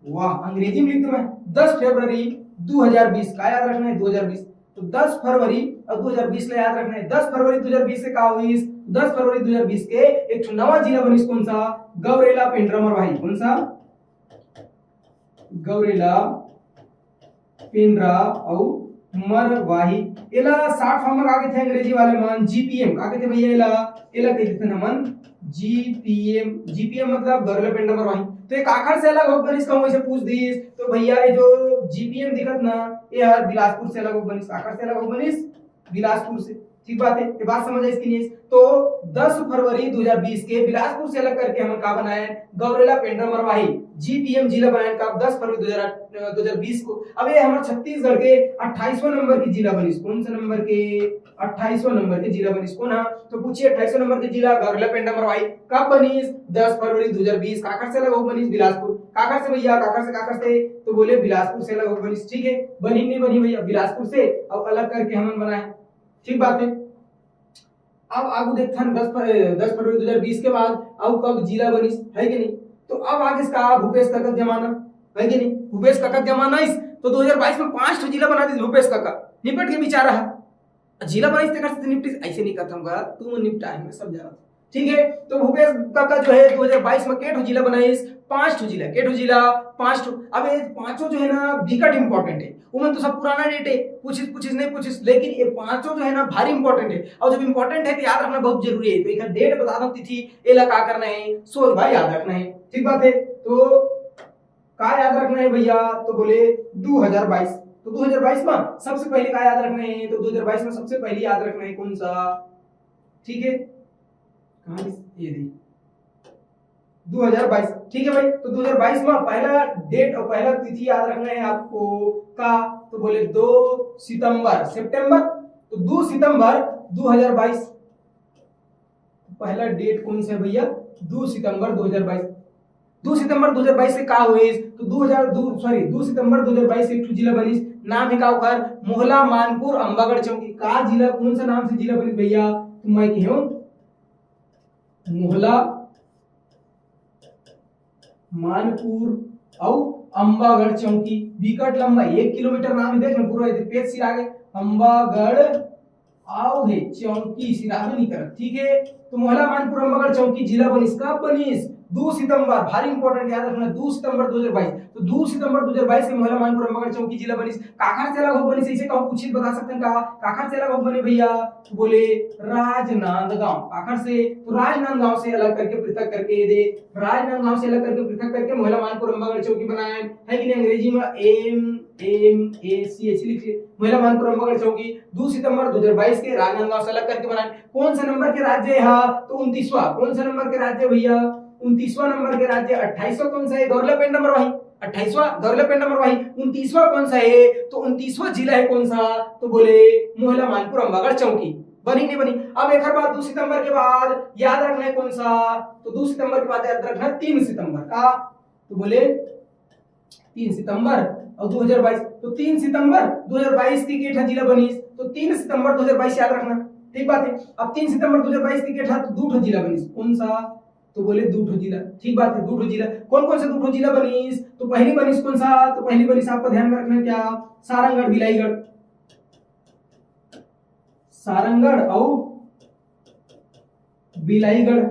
वाह, अंग्रेजी में लिख दूं मैं, दस फरवरी दो हज़ार बीस। का याद रखना हे? दो हज़ार बीस। तो दस फरवरी और दो हज़ार बीस ला याद रखना हे। दस फरवरी दो हज़ार बीस के का होइस? दस फरवरी दो हज़ार बीस के एक ठो नवा जिला बनिस, कौन सा? गौरेला, पेंड्रा, मरवाही। कौन सा? गौरेला, पेंड्रा अउ मरवाही। एला short form में का कहिथे अंग्रेजी वाले मन? जीपीएम। का कहिथे भैया एला? एला कहिथे हमन जीपीएम। जीपीएम मतलब गौरेला, पेंड्रा, मरवाही। तो ये काखर से अलग होके बनिस कहूँ, ऐसे पूछ दिस तो भैया, ये जो जीपीएम दिखत ना, ये हर बिलासपुर से अलग होके बनिस। काखर से अलग होके बनिस? बिलासपुर से। ठीक बात हे, ये बात समझ आइस कि नहीं? तो दस फरवरी दो हज़ार बीस के बिलासपुर से अलग करके हमन का बनाएन? गौरेला, पेंड्रा, मरवाही, जीपीएम जिला बनाएन। कब? दस फरवरी दो हज़ार, दो हज़ार बीस को। अब ये हमर छत्तीसगढ़ के अट्ठाईसवाँ नंबर के जिला बनिस। कौन से नंबर के? अट्ठाईसवाँ नंबर के जिला बनिस। कौन हा? तो पूछिए, अट्ठाईसवाँ नंबर के जिला गौरेला, पेंड्रा, मरवाही कब बनिस? दस फरवरी दो हज़ार बीस। काखर से अलग होके बनिस? बिलासपुर। काखर से भैया? काखर से, काखर से? तो बोले बिलासपुर से अलग होके बनिस। ठीक हे, बनी नहीं बनी भैया? बिलासपुर से अब अलग करके हमन बनाए। ठीक बात हे। अब आगू देखथन दस फर-, दस फरवरी दो हज़ार बीस के बाद अउ कब जिला बनिस, है कि नहीं? तो अब आगे इसका भूपेश कका के जमाना, है कि नहीं? भूपेश कका के जमाना इस तो दो हज़ार बाईस में पांच ठो जिला बना दिस भूपेश कका, निपट के बेचारा हे। जिला बनिस तेकर से निपटिस, ऐसे नहीं कहत हूँ गा, तू निपटा है, मैं सब जानत हूँ। ठीक हे, तो भूपेश कका जो हे दो हज़ार बाईस में के ठो जिला बनाइस? पांच ठो जिला। के ठो जिला? पांच ठो। अब ये पांचों जो हे ना, बिकट important हे, ओमन तो सब पुराना डेट हे, पूछिस पूछिस नहीं पूछिस, लेकिन ये पांचों जो हे ना, भारी important हे। और जब important हे तो याद रखना बहुत जरूरी हे। तो एक डेट बता दो, तिथि, एला का करना हे, सोच भाई याद रखना हे। ठीक बात हे, तो का याद रखना हे भैया? तो बोले दो हज़ार बाईस। तो दो हज़ार बाईस में सबसे पहले का याद रखना हे? तो दो हज़ार बाईस में सबसे पहले याद रखना हे कौन सा? ठीक हे, कहाँ इस-, ये दी दो हज़ार बाईस। ठीक हे भाई, तो दो हज़ार बाईस में पहला डेट और पहला तिथि याद रखना हे आपको। का? तो बोले दो सितंबर, सितंबर, तो दो सितंबर दो हज़ार बाईस। पहला डेट कौन सा हे भैया? दो सितंबर दो हज़ार बाईस। दो सितंबर दो हज़ार बाईस से का होइस? तो दो हज़ार दो, सॉरी, दो सितंबर दो हज़ार बाईस से एक ठो जिला बनिस, नाम हे का ओकर? मोहला, मानपुर, अंबागढ़ चौकी। का जिला, कौन सा नाम से जिला बनिस भैया? तो मैं कहे हूँ मोहला, मानपुर अउ अंबागढ़ चौकी। बिकट लंबा, एक किलोमीटर नाम हे, देख ना पूरा एदे पेज सिरा गे। अंबागढ़ आव हे चौकी सिराबे नहीं करत, ठीक है। तो मोहला मानपुर अम्बागढ़ चौकी जिला बनिस, कब बनिस? दो सितंबर, भारी इंपॉर्टेंट, याद रखना, दो सितंबर दो हज़ार बाईस। तो दो सितंबर दो हज़ार बाईस के मोहला मानपुर अम्बागढ़ चौकी जिला बनिस। काखर से अलग हो बनिस, इसे कहूँ पूछित बता सकते हैं का, काखर से अलग हो बने भैया? तो बोले राजनांदगांव। काखर से? तो राजनांदगांव से अलग करके, पृथक करके ये दे, राजनांदगांव से अलग करके, पृथक करके मोहला मानपुर अम्बागढ़ चौकी बनाए, है कि नहीं? अंग्रेजी में M M A C H लिख ले, मोहला मानपुर अम्बागढ़ चौकी। दो सितंबर दो हज़ार बाईस के राजनांदगांव से अलग करके बनाए। कौन सा नंबर के राज्य है? हाँ, तो उनतीसवाँ। कौन सा नंबर के राज्य भैया? उनतीसवाँ नंबर के राज्य। अट्ठाईसवाँ कौन सा है? गौरला पेंडा मरवाही। अट्ठाईसवाँ गौरला पेंडा मरवाही। उनतीसवाँ कौन सा है? तो उनतीसवाँ जिला है कौन सा? तो बोले मोहला मानपुर अम्बागढ़ चौकी। बनी नहीं बनी? अब एक बार दो सितंबर के बाद याद रखना है कौन सा? तो दो सितंबर के बाद याद रखना है तीन सितंबर का। तो बोले तीन सितंबर और दो हज़ार बाईस। तो तीन सितंबर दो हज़ार बाईस के केठा जिला बनिस, तो तीन सितंबर दो हज़ार बाईस याद रखना, ठीक बात है। अब तीन सितंबर दो हज़ार बाईस के केठा तो दू ठो जिला बनिस। कौन सा? तो बोले दू ठो जिला, ठीक बात है, दू ठो जिला। कौन कौन से दू ठो जिला बनिस? तो पहली बनिस कौन सा? तो पहली बनिस, आपका ध्यान में रखना क्या? सारंगढ़, बिलाईगढ़, सारंगढ़ और बिलाईगढ़,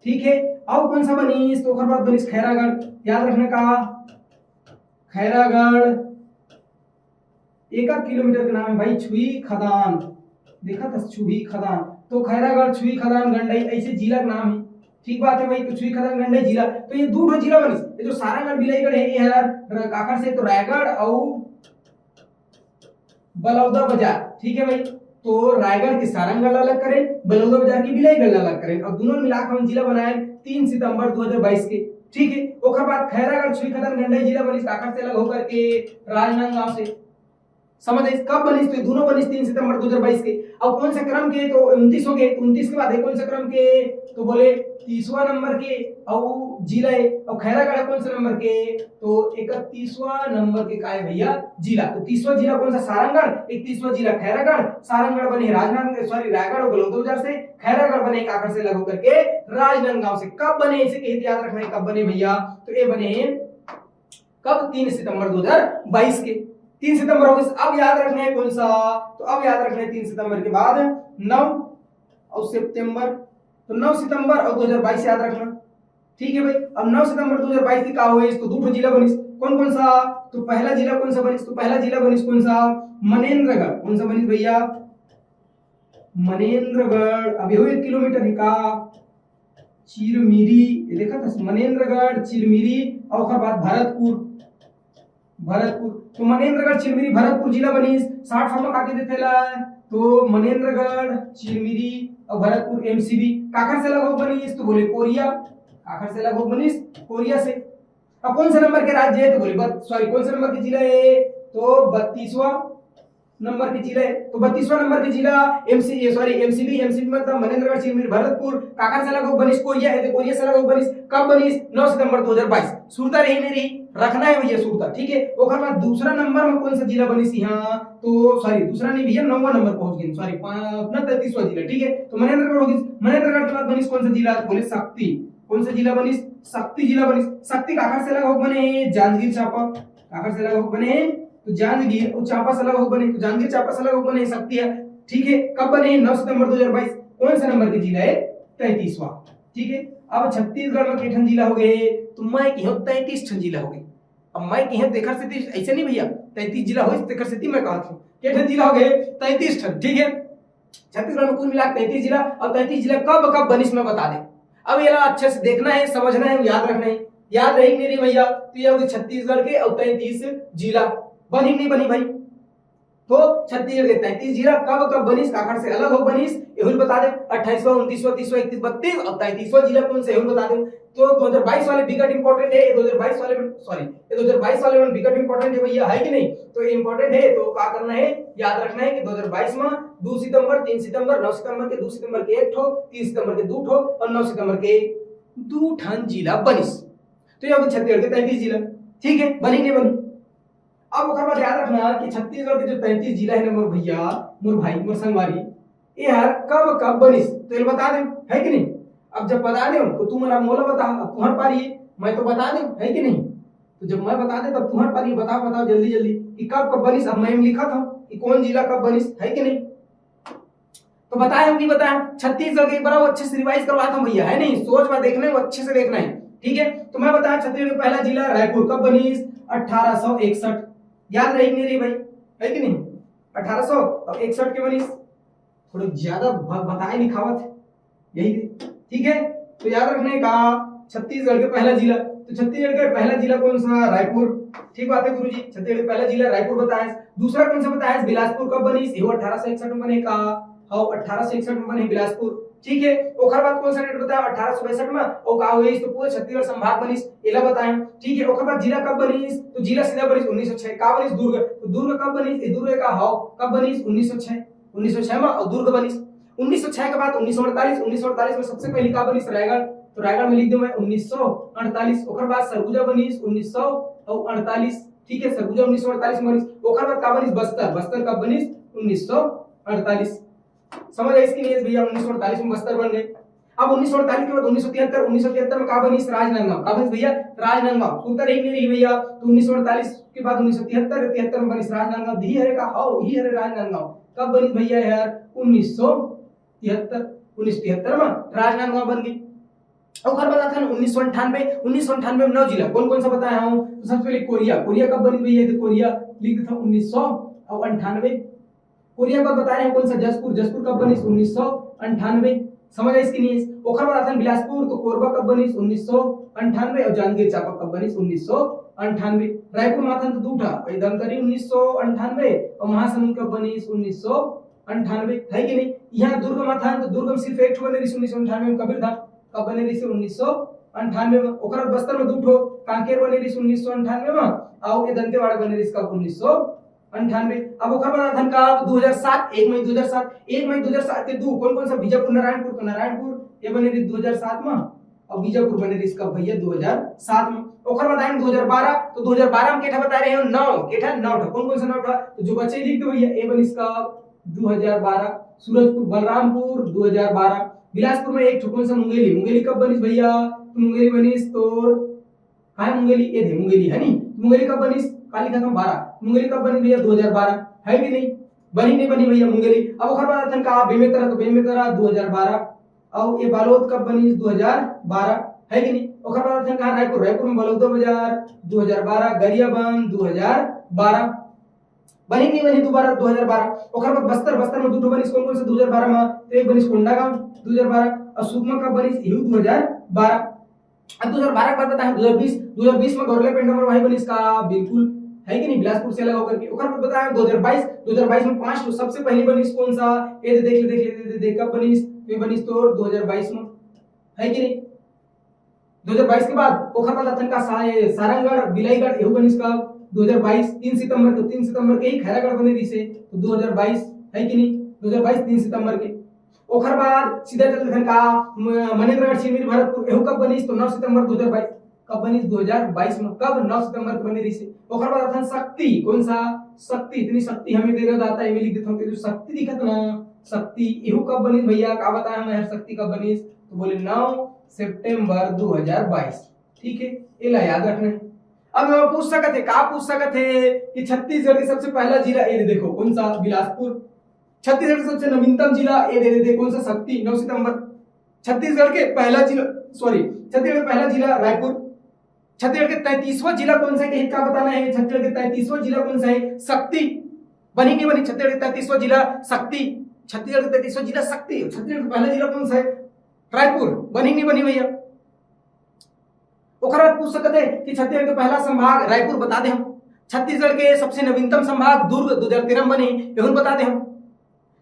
ठीक है। और कौन सा बनिस? तो ओकर बाद बनिस खैरागढ़, याद रखना का, खैरागढ़ एक आध किलोमीटर के नाम है भाई, छुई खदान, देखा था, छुई खदान। तो खैरागढ़, छुई खदान, गंडई, ऐसे जिला के नाम है, ठीक बात है भाई। तो छुई खदान, गंडई जिला, तो ये दू ठो जिला बनिस। ये जो सारंगढ़ बिलाईगढ़ है, ये हर काखर से? तो रायगढ़ और बलौदा बाजार, ठीक है भाई। तो रायगढ़ के सारंगढ़ अलग करें, बलौदा बाजार के बिलाईगढ़ अलग करें, और दोनों मिला के हम जिला बनाए तीन सितंबर दो हज़ार बाईस के, ठीक है। ओकर बाद खैरागढ़, छुई खदान, गंडई जिला बनिस काखर से? अलग होकर के राजनांदगांव से। समझ आइस? कब बनिस? तो ये दोनों बनिस तीन सितंबर दो हज़ार बाईस के। अब कौन से क्रम के? तो उनतीस हो गए। तो उनतीस के बाद है कौन से क्रम के? तो बोले तीसवाँ नंबर के। और जिला है, और खैरागढ़ कौन से नंबर के? तो इकतीसवाँ नंबर के का है भैया? जिला। तो तीसवाँ जिला कौन सा? सारंगढ़। इकतीसवाँ जिला खैरागढ़। सारंगढ़ बने राजनांद, सॉरी, रायगढ़ और बलौदा बाजार से। खैरागढ़ बने काखर से? अलग होकर के राजनांदगांव से। कब बने, इसे कहित याद रखना है, कब बने भैया? तो ये बने कब? तीन सितंबर दो हज़ार बाईस के। तीन सितंबर हो गई। अब याद रखना है कौन सा? तो अब याद रखना है तीन सितंबर के बाद नौ और सितंबर, तो नौ सितंबर और दो हज़ार बाईस याद रखना, ठीक है भाई। अब नौ सितंबर दो हज़ार बाईस के का होइस? तो दू ठो जिला बनिस। कौन कौन सा? तो पहला जिला कौन सा बनिस? तो पहला जिला बनिस कौन सा? मनेंद्रगढ़। कौन सा बनिस भैया? मनेंद्रगढ़। अब यही एक किलोमीटर है का? चिरमिरी, ये देखा था, मनेंद्रगढ़, चिरमिरी और ओकर बाद भरतपुर, भरतपुर। तो मनेंद्रगढ़, चिरमिरी, भरतपुर जिला बनिस। साठ फॉर्म का के देथे ला, तो मनेंद्रगढ़, चिरमिरी और भरतपुर एमसीबी। काखर से अलग हो बनिस? तो बोले कोरिया। काखर से अलग हो बनिस? कोरिया से। अब कौन से नंबर के राज्य है? तो बोले बत-, सॉरी, कौन से नंबर के जिला है? तो बत्तीसवाँ नंबर के जिला है। तो बत्तीसवाँ नंबर के जिला एमसी, ये सॉरी, एमसीबी, एमसीबी मतलब मनेंद्रगढ़, चिरमिरी, भरतपुर। काखर से अलग हो बनिस? कोरिया है, तो कोरिया से अलग हो बनिस। कब बनिस? नौ सितंबर दो हज़ार बाईस। सुरता रही नहीं रही, रखना है भैया सुरता, ठीक है। ओकर बाद दूसरा नंबर में कौन सा जिला बनिस यहाँ? तो सॉरी, दूसरा नहीं भैया, नौवां नंबर पहुंच गए, सॉरी, पा-, अपना तैंतीसवाँ जिला, ठीक है। तो मनेंद्रगढ़ हो गई। मनेंद्रगढ़ के बाद बनिस कौन सा जिला? तो बोले सक्ती। कौन सा जिला बनिस? सक्ती जिला बनिस। सक्ती काखर से अलग हो बने? जांजगीर चांपा। काखर से अलग हो बने? तो जांजगीर और चांपा से अलग हो बने, तो जांजगीर चांपा से अलग हो बने सक्ती है, ठीक है। कब बने? नौ सितंबर दो हज़ार बाईस। कौन सा नंबर के जिला है? तैंतीसवाँ, ठीक है। अब छत्तीसगढ़ में के ठन जिला हो गए? तो मैं कहियों तैंतीस ठन जिला हो गए। अब मैं कहियों तेखर सेती ऐसे नहीं भैया, तैंतीस जिला होइस तेखर सेती मैं कहत हूँ, के ठन जिला हो गए? तैंतीस ठन, ठीक है। छत्तीसगढ़ में कुल मिला के तैंतीस जिला, और तैंतीस जिला कब कब बनिस मैं बता दे। अब ये ला अच्छे से देखना है, समझना है, याद रखना है। याद रही नहीं रही भैया, तो ये हो गए छत्तीसगढ़ के और तैंतीस जिला। बनी नहीं बनी भाई? तो छत्तीसगढ़ के तैंतीस जिला कब कब बनिस, काखर से अलग हो बनिस, यहू बता दे। अट्ठाईसवाँ, उनतीसवाँ, तीसवाँ, इकतीस, बत्तीस, और तैंतीसवाँ जिला कौन सा, यहू बता दे। तो दो हज़ार बाईस वाले बिकट इंपॉर्टेंट है, ये दो हज़ार बाईस वाले में, सॉरी, ये दो हज़ार बाईस वाले में बिकट इंपॉर्टेंट है भैया, है कि नहीं? तो इंपॉर्टेंट है, तो क्या करना है, याद रखना है कि दो हज़ार बाईस में दो सितंबर, तीन सितंबर, नौ सितंबर के दो सितंबर के एक ठो, तीन सितंबर के दो ठो और नौ सितंबर के दो ठन जिला बनिस। तो ये हो गए छत्तीसगढ़ के तैंतीस जिला, ठीक है, बनी नहीं बनी? अब ओकर बाद याद रखना कि छत्तीसगढ़ के जो तैंतीस जिला है ना मोर भैया, मोर भाई, मोर संगवारी, ये हर कब कब बनिस, तो ये बता दे, है कि नहीं? अब जब बता दे तो तू मला, मोला बता, अब तुम्हार पारी है, मैं तो बता दे, है कि नहीं? तो जब मैं बता दे तब तुम्हार पारी है, बताओ, बताओ जल्दी जल्दी कि कब कब बनिस। अब मैं लिखा था कि कौन जिला कब बनिस, है कि नहीं? तो बताए हम नहीं बताए, छत्तीसगढ़ के एक बार वो अच्छे से रिवाइज करवाता हूँ भैया, है नहीं? सोच में देखना है, वो अच्छे से देखना है, ठीक है? तो मैं बताया छत्तीसगढ़ का पहला जिला रायपुर कब बनीस? अठारह सौ इकसठ। याद रही कि नहीं रही भाई, है कि नहीं? अठारह सौ इकसठ के बनीस, थोड़ा ज्यादा ब-, बताए लिखावत यही, ठीक है? तो याद रखने का छत्तीसगढ़ के पहला जिला, तो छत्तीसगढ़ के पहला जिला कौन सा? रायपुर। ठीक बात है गुरुजी, छत्तीसगढ़ के पहला जिला रायपुर बताए। दूसरा कौन सा बताए? बिलासपुर कब बनीस? ये अठारह सौ इकसठ में बने का, हाँ, अठारह सौ इकसठ में बने बिलासपुर, ठीक है? ओकर बाद कौन सा डेट बताया? अठारह सौ पैंसठ में। और का हुई तो पूरा छत्तीसगढ़ संभाग बनीस, एला बताए, ठीक है? ओकर बाद जिला कब बनीस? तो जिला सीधा बनीस उन्नीस सौ छह। का बनीस? दुर्ग। तो दुर्ग कब बनीस? ये दुर्ग का हव कब बनीस? उन्नीस सौ छह, उन्नीस सौ छह में। और दुर्ग बनीस उन्नीस सौ छह के बाद उन्नीस सौ अड़तालीस। उन्नीस सौ अड़तालीस में सबसे पहली का बनीस? रायगढ़। तो रायगढ़ में लिख दूं मैं उन्नीस सौ अड़तालीस। ओकर बाद सरगुजा बनीस उन्नीस सौ अड़तालीस, ठीक है, सरगुजा उन्नीस सौ अड़तालीस में बनीस। ओकर बाद का बनीस? बस्तर। बस्तर कब बनीस? उन्नीस सौ अड़तालीस। समझ आइस कि नहीं भैया? उन्नीस सौ अड़तालीस में बस्तर बन गए। अब उन्नीस सौ अड़तालीस के बाद उन्नीस सौ तिहत्तर, उन्नीस सौ तिहत्तर में का बनीस? राजनांदगांव। का बनीस भैया? राजनांदगांव। सुनता रही नहीं रही भैया? तो उन्नीस सौ अड़तालीस के बाद उन्नीस सौ तिहत्तर, तिहत्तर में बनीस राजनांदगांव। दी हरे का? हव, ही हरे राजनांदगांव। कब बनीस भैया यार? उन्नीस सौ तिहत्तर। उन्नीस सौ तिहत्तर में राजनांदगांव बन गई। ओकर बाद आथन उन्नीस सौ अंठानवे। उन्नीस सौ अंठानवे में नौ जिला, कौन कौन सा बताया हूँ? तो सबसे पहले कोरिया। कोरिया कब बनी भैया? तो कोरिया लिख देता हूँ उन्नीस सौ अंठानवे। कोरिया का बता रहे हैं कौन सा? जशपुर। जशपुर कब बनीस? उन्नीस सौ अंठानवे। समझ आइस कि नहीं? ओकर बाद आथन बिलासपुर, तो कोरबा कब बनीस? उन्नीस सौ अंठानवे। और जांजगीर चांपा कब बनीस? उन्नीस सौ अंठानवे। रायपुर माथन तो दू ठा, धमतरी उन्नीस सौ अंठानवे और महासमुंद कब बनीस? उन्नीस सौ अंठानवे, है कि नहीं? यहाँ दुर्ग माथन तो दुर्ग में सिर्फ एक ठो बने रहिस उन्नीस सौ अंठानवे में, कबीरधाम। कब बने रहिस? उन्नीस सौ अंठानवे में। ओकर बाद बस्तर में दू ठो, कांकेर बने रहिस उन्नीस सौ अंठानवे में, और ये दंतेवाड़ा बने रहिस कब? उन्नीस सौ अंठानवे। अब ओकर बाद आथन का दू हजार सात, एक मई दू हजार सात, एक मई दू हजार सात के दू, कौन कौन सा? बीजापुर, नारायणपुर। तो नारायणपुर ये बने रहिस दू हजार सात में, और बीजापुर बने रहिस कब भैया? दू हजार सात में। ओकर बाद आइन दू हजार बारह, तो दू हजार बारह में केठा बता रहे हो? नौ। केठा? नौ ठा। कौन कौन सा नौ ठा? तो जो बचे लिख दो भैया, ये बनिस कब? दू हजार बारह। सूरजपुर, बलरामपुर दू हजार बारह। बिलासपुर में एक ठो, कौन सा? मुंगेली। मुंगेली कब बनिस भैया? तो मुंगेली बनिस तोर, कहाँ है मुंगेली? ये दे मुंगेली, है नी? मुंगेली कब बनिस? काली खत्म बारह। मुंगेली कब बनी भैया? दू हजार बारह, है कि नहीं? बनी नहीं बनी भैया मुंगेली। अब ओकर बाद आथन का बेमेतरा, तो बेमेतरा दू हजार बारह। और ये बालोद कब बनी? दू हजार बारह, है कि नहीं? ओकर बाद आथन कहाँ? रायपुर। रायपुर में बलौदा बाजार दू हजार बारह, गरियाबंद दू हजार बारह। बनी नहीं बनी दोबारा दू हजार बारह। ओकर बाद बस्तर, बस्तर में दू ठो बनिस, कौन कौन से? दू हजार बारह में तो एक बनिस कोंडागांव दू हजार बारह, और सुकमा कब बनिस? इहू दू हजार बारह। अब दू हजार बारह के बाद बताया दू हजार बीस, दू हजार बीस में गौरले पेंडा मरवाही बनिस का? बिल्कुल, है कि नहीं? बिलासपुर से अलग होकर के। ओकर बाद बताया दू हजार बाईस, दू हजार बाईस में पांच ठो, सबसे पहली बनिस कौन सा? ये दे देख ले, देख ले, दे, दे, दे, कब बनिस? ये बनिस तोर दू हजार बाईस में, है कि नहीं? दू हजार बाईस के बाद ओकर बाद आथन का सा-, सारंगढ़, बिलाईगढ़, एहू बनिस का दू हजार बाईस, तीन सितंबर के, तीन सितंबर के ही खैरागढ़ बने रहिस हे, तो दू हजार बाईस, है कि नहीं? दू हजार बाईस तीन सितंबर के। ओकर बाद सीधा चल देथन का म-, मनेंद्रगढ़, छिरमिरी, भरतपुर, एहू कब बनिस? तो नौ सितंबर दू हजार बाईस। कब बनिस? दू हजार बाईस में। कब? नौ सितंबर के बने रहिस हे। ओकर बाद आथन सक्ती, कौन सा? सक्ती, इतनी शक्ति हमें देना दाता, ये भी लिख देथन, जो सक्ती दिखत ना, सक्ती, एहू कब बनिस भैया? का बताया मैं हर सक्ती कब बनिस? तो बोले नौ सितंबर दू हजार बाईस। ठीक है, एला याद रखना है। अब मैं पूछ सकत है, का पूछ सकत है कि छत्तीसगढ़ के सबसे पहला जिला, ये देखो, कौन सा? बिलासपुर। छत्तीसगढ़ के सबसे नवीनतम जिला, ये दे देते, कौन सा? सक्ती, नौ सितंबर। छत्तीसगढ़ के पहला जिला, सॉरी, छत्तीसगढ़ का पहला जिला रायपुर। छत्तीसगढ़ के तैंतीसवां जिला कौन सा है, कहीं का बताना है? छत्तीसगढ़ के तैंतीसवां जिला कौन सा है? सक्ती। बनी नहीं बनी? छत्तीसगढ़ के तैंतीसवां जिला सक्ती, छत्तीसगढ़ के तैंतीसवां जिला सक्ती। छत्तीसगढ़ का पहला जिला कौन सा है? रायपुर। बनी नहीं बनी भैया? ओकर बाद पूछ सकते हैं कि छत्तीसगढ़ के पहला संभाग रायपुर, बता दे हम। छत्तीसगढ़ के सबसे नवीनतम संभाग दुर्ग, दो हजार तेरह में बने, एहू बता दे हम।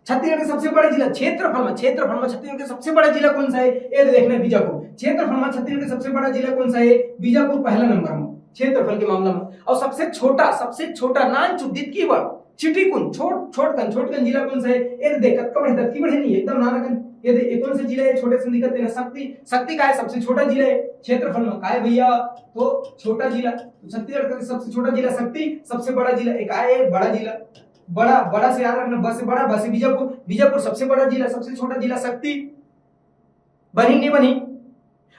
छत्तीसगढ़ के सबसे बड़ा जिला क्षेत्रफल में, क्षेत्रफल में छत्तीसगढ़ के सबसे बड़ा जिला कौन सा है? ये देखना है, बीजापुर। क्षेत्रफल में छत्तीसगढ़ के सबसे बड़ा जिला कौन सा है? बीजापुर पहला नंबर में क्षेत्रफल के मामला में। और सबसे छोटा, सबसे छोटा नान चुद्दित की वर्ड चिटिकुन, छोट, छोटकन, छोटकन जिला कौन सा है? ये देख, कतका बढ़े, दतकी बढ़े नहीं, एकदम नाना कन। ये दे, ये कौन सा जिला है? छोटे से दिखते हैं ना, सक्ती। सक्ती का है? सबसे छोटा जिला है क्षेत्रफल में। का है भैया? तो छोटा जिला। तो छत्तीसगढ़ का सबसे छोटा जिला सक्ती, सबसे बड़ा जिला एक आए, बड़ा जिला। बड़ा, बड़ा से याद रखना, ब से बड़ा, ब से बीजापुर, बीजापुर सबसे बड़ा जिला, सबसे छोटा जिला सक्ती। बनी नहीं बनी?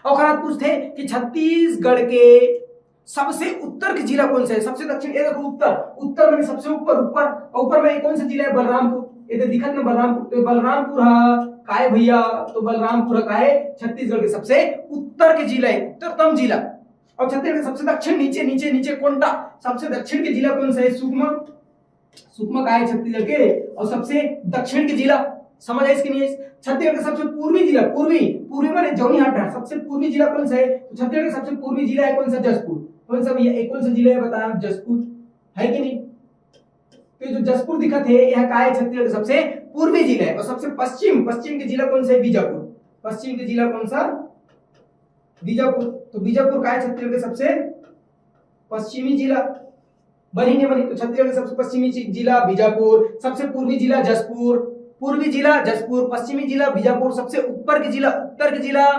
और ओकर बाद पूछते कि छत्तीसगढ़ के सबसे उत्तर के जिला कौन सा है? सबसे दक्षिण, ये देखो उत्तर, उत्तर में सबसे ऊपर, ऊपर, और ऊपर में कौन सा जिला है? बलरामपुर। ये तो दिखत ना बलरामपुर, तो बलरामपुर हा काय भैया? तो बलरामपुर हा काय छत्तीसगढ़ के सबसे उत्तर के जिला है, उत्तरतम जिला। और छत्तीसगढ़ के सबसे दक्षिण नीचे, नीचे, नीचे कोंटा, सबसे दक्षिण के जिला कौन सा है? सुकमा। सुकमा काय छत्तीसगढ़ के और सबसे दक्षिण के जिला। समझ आइस कि नहीं आइस? छत्तीसगढ़ के सबसे पूर्वी जिला, पूर्वी, पूर्वी माने जौनी हाट, सबसे पूर्वी जिला कौन सा है? तो छत्तीसगढ़ के सबसे पूर्वी जिला है कौन सा? जशपुर। कौन सा भैया? एक कौन सा जिला है बताया? जशपुर, है कि नहीं? तो ये जो जशपुर दिखत है, यह का है? छत्तीसगढ़ के सबसे पूर्वी जिला है। और सबसे पश्चिम, पश्चिम के जिला कौन सा है? बीजापुर। पश्चिम के जिला कौन सा? बीजापुर। तो बीजापुर का है छत्तीसगढ़ के सबसे पश्चिमी जिला? बनी नहीं बनी? तो छत्तीसगढ़ के सबसे पश्चिमी जि-, जिला बीजापुर, सबसे पूर्वी जिला जशपुर, पूर्वी जिला जशपुर, पश्चिमी जिला बीजापुर, सबसे ऊपर के जिला, उत्तर के जिला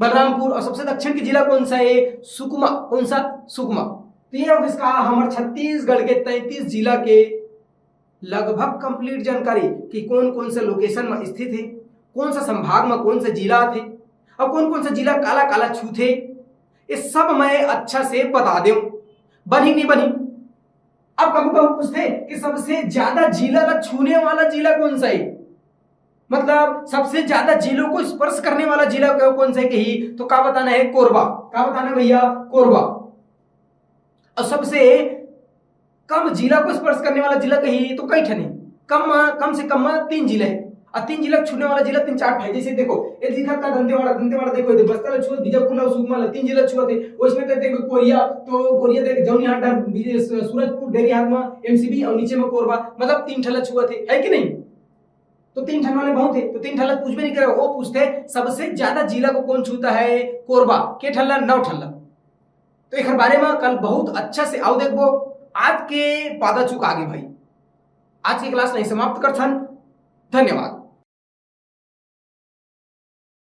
बलरामपुर, और सबसे दक्षिण के जिला कौन सा है? सुकमा। कौन सा? सुकमा। तो ये हो इसका हमारे छत्तीसगढ़ के तैंतीस जिला के लगभग कंप्लीट जानकारी कि कौन कौन से लोकेशन में स्थित है, कौन सा संभाग में कौन सा जिला आथे, और कौन कौन सा जिला काला काला छूथे, ये सब मैं अच्छा से बता देव। बनी नहीं बनी? अब कभी कभी पूछते कि सबसे ज्यादा जिला ला छूने वाला जिला कौन सा है, मतलब सबसे ज्यादा जिलों को स्पर्श करने वाला जिला कौन सा है कही, तो का बताना है? कोरबा। का बताना है भैया? कोरबा। और सबसे कम जिला को स्पर्श करने वाला जिला कही तो कई ठने, कम, कम से कम तीन जिला है। और तीन जिला छूने वाला जिला तीन चार ठे, जैसे देखो ये दिखत का दंतेवाड़ा, दंतेवाड़ा देखो, ये बस्तर ला छुआ, बीजापुर ला, सुकमा ला, तीन जिला छुआ थे। उसमें तो देखो कोरिया, तो कोरिया देख जौनी हाट, बीजे-, सूरजपुर, डेरी हाथ में एमसीबी और नीचे में कोरबा, मतलब तीन ठला छुआ थे, है कि नहीं? तो तीन ठन वाले बहुत है, तो तीन ठला पूछबे नहीं करे, वो पूछते सबसे ज्यादा जिला को कौन छूता है? कोरबा। के ठला? नौ ठला। तो एक बारे में कल बहुत अच्छा से आओ देखबो। आज के पादा चुका आगे भाई, आज के क्लास नहीं समाप्त करथन। धन्यवाद।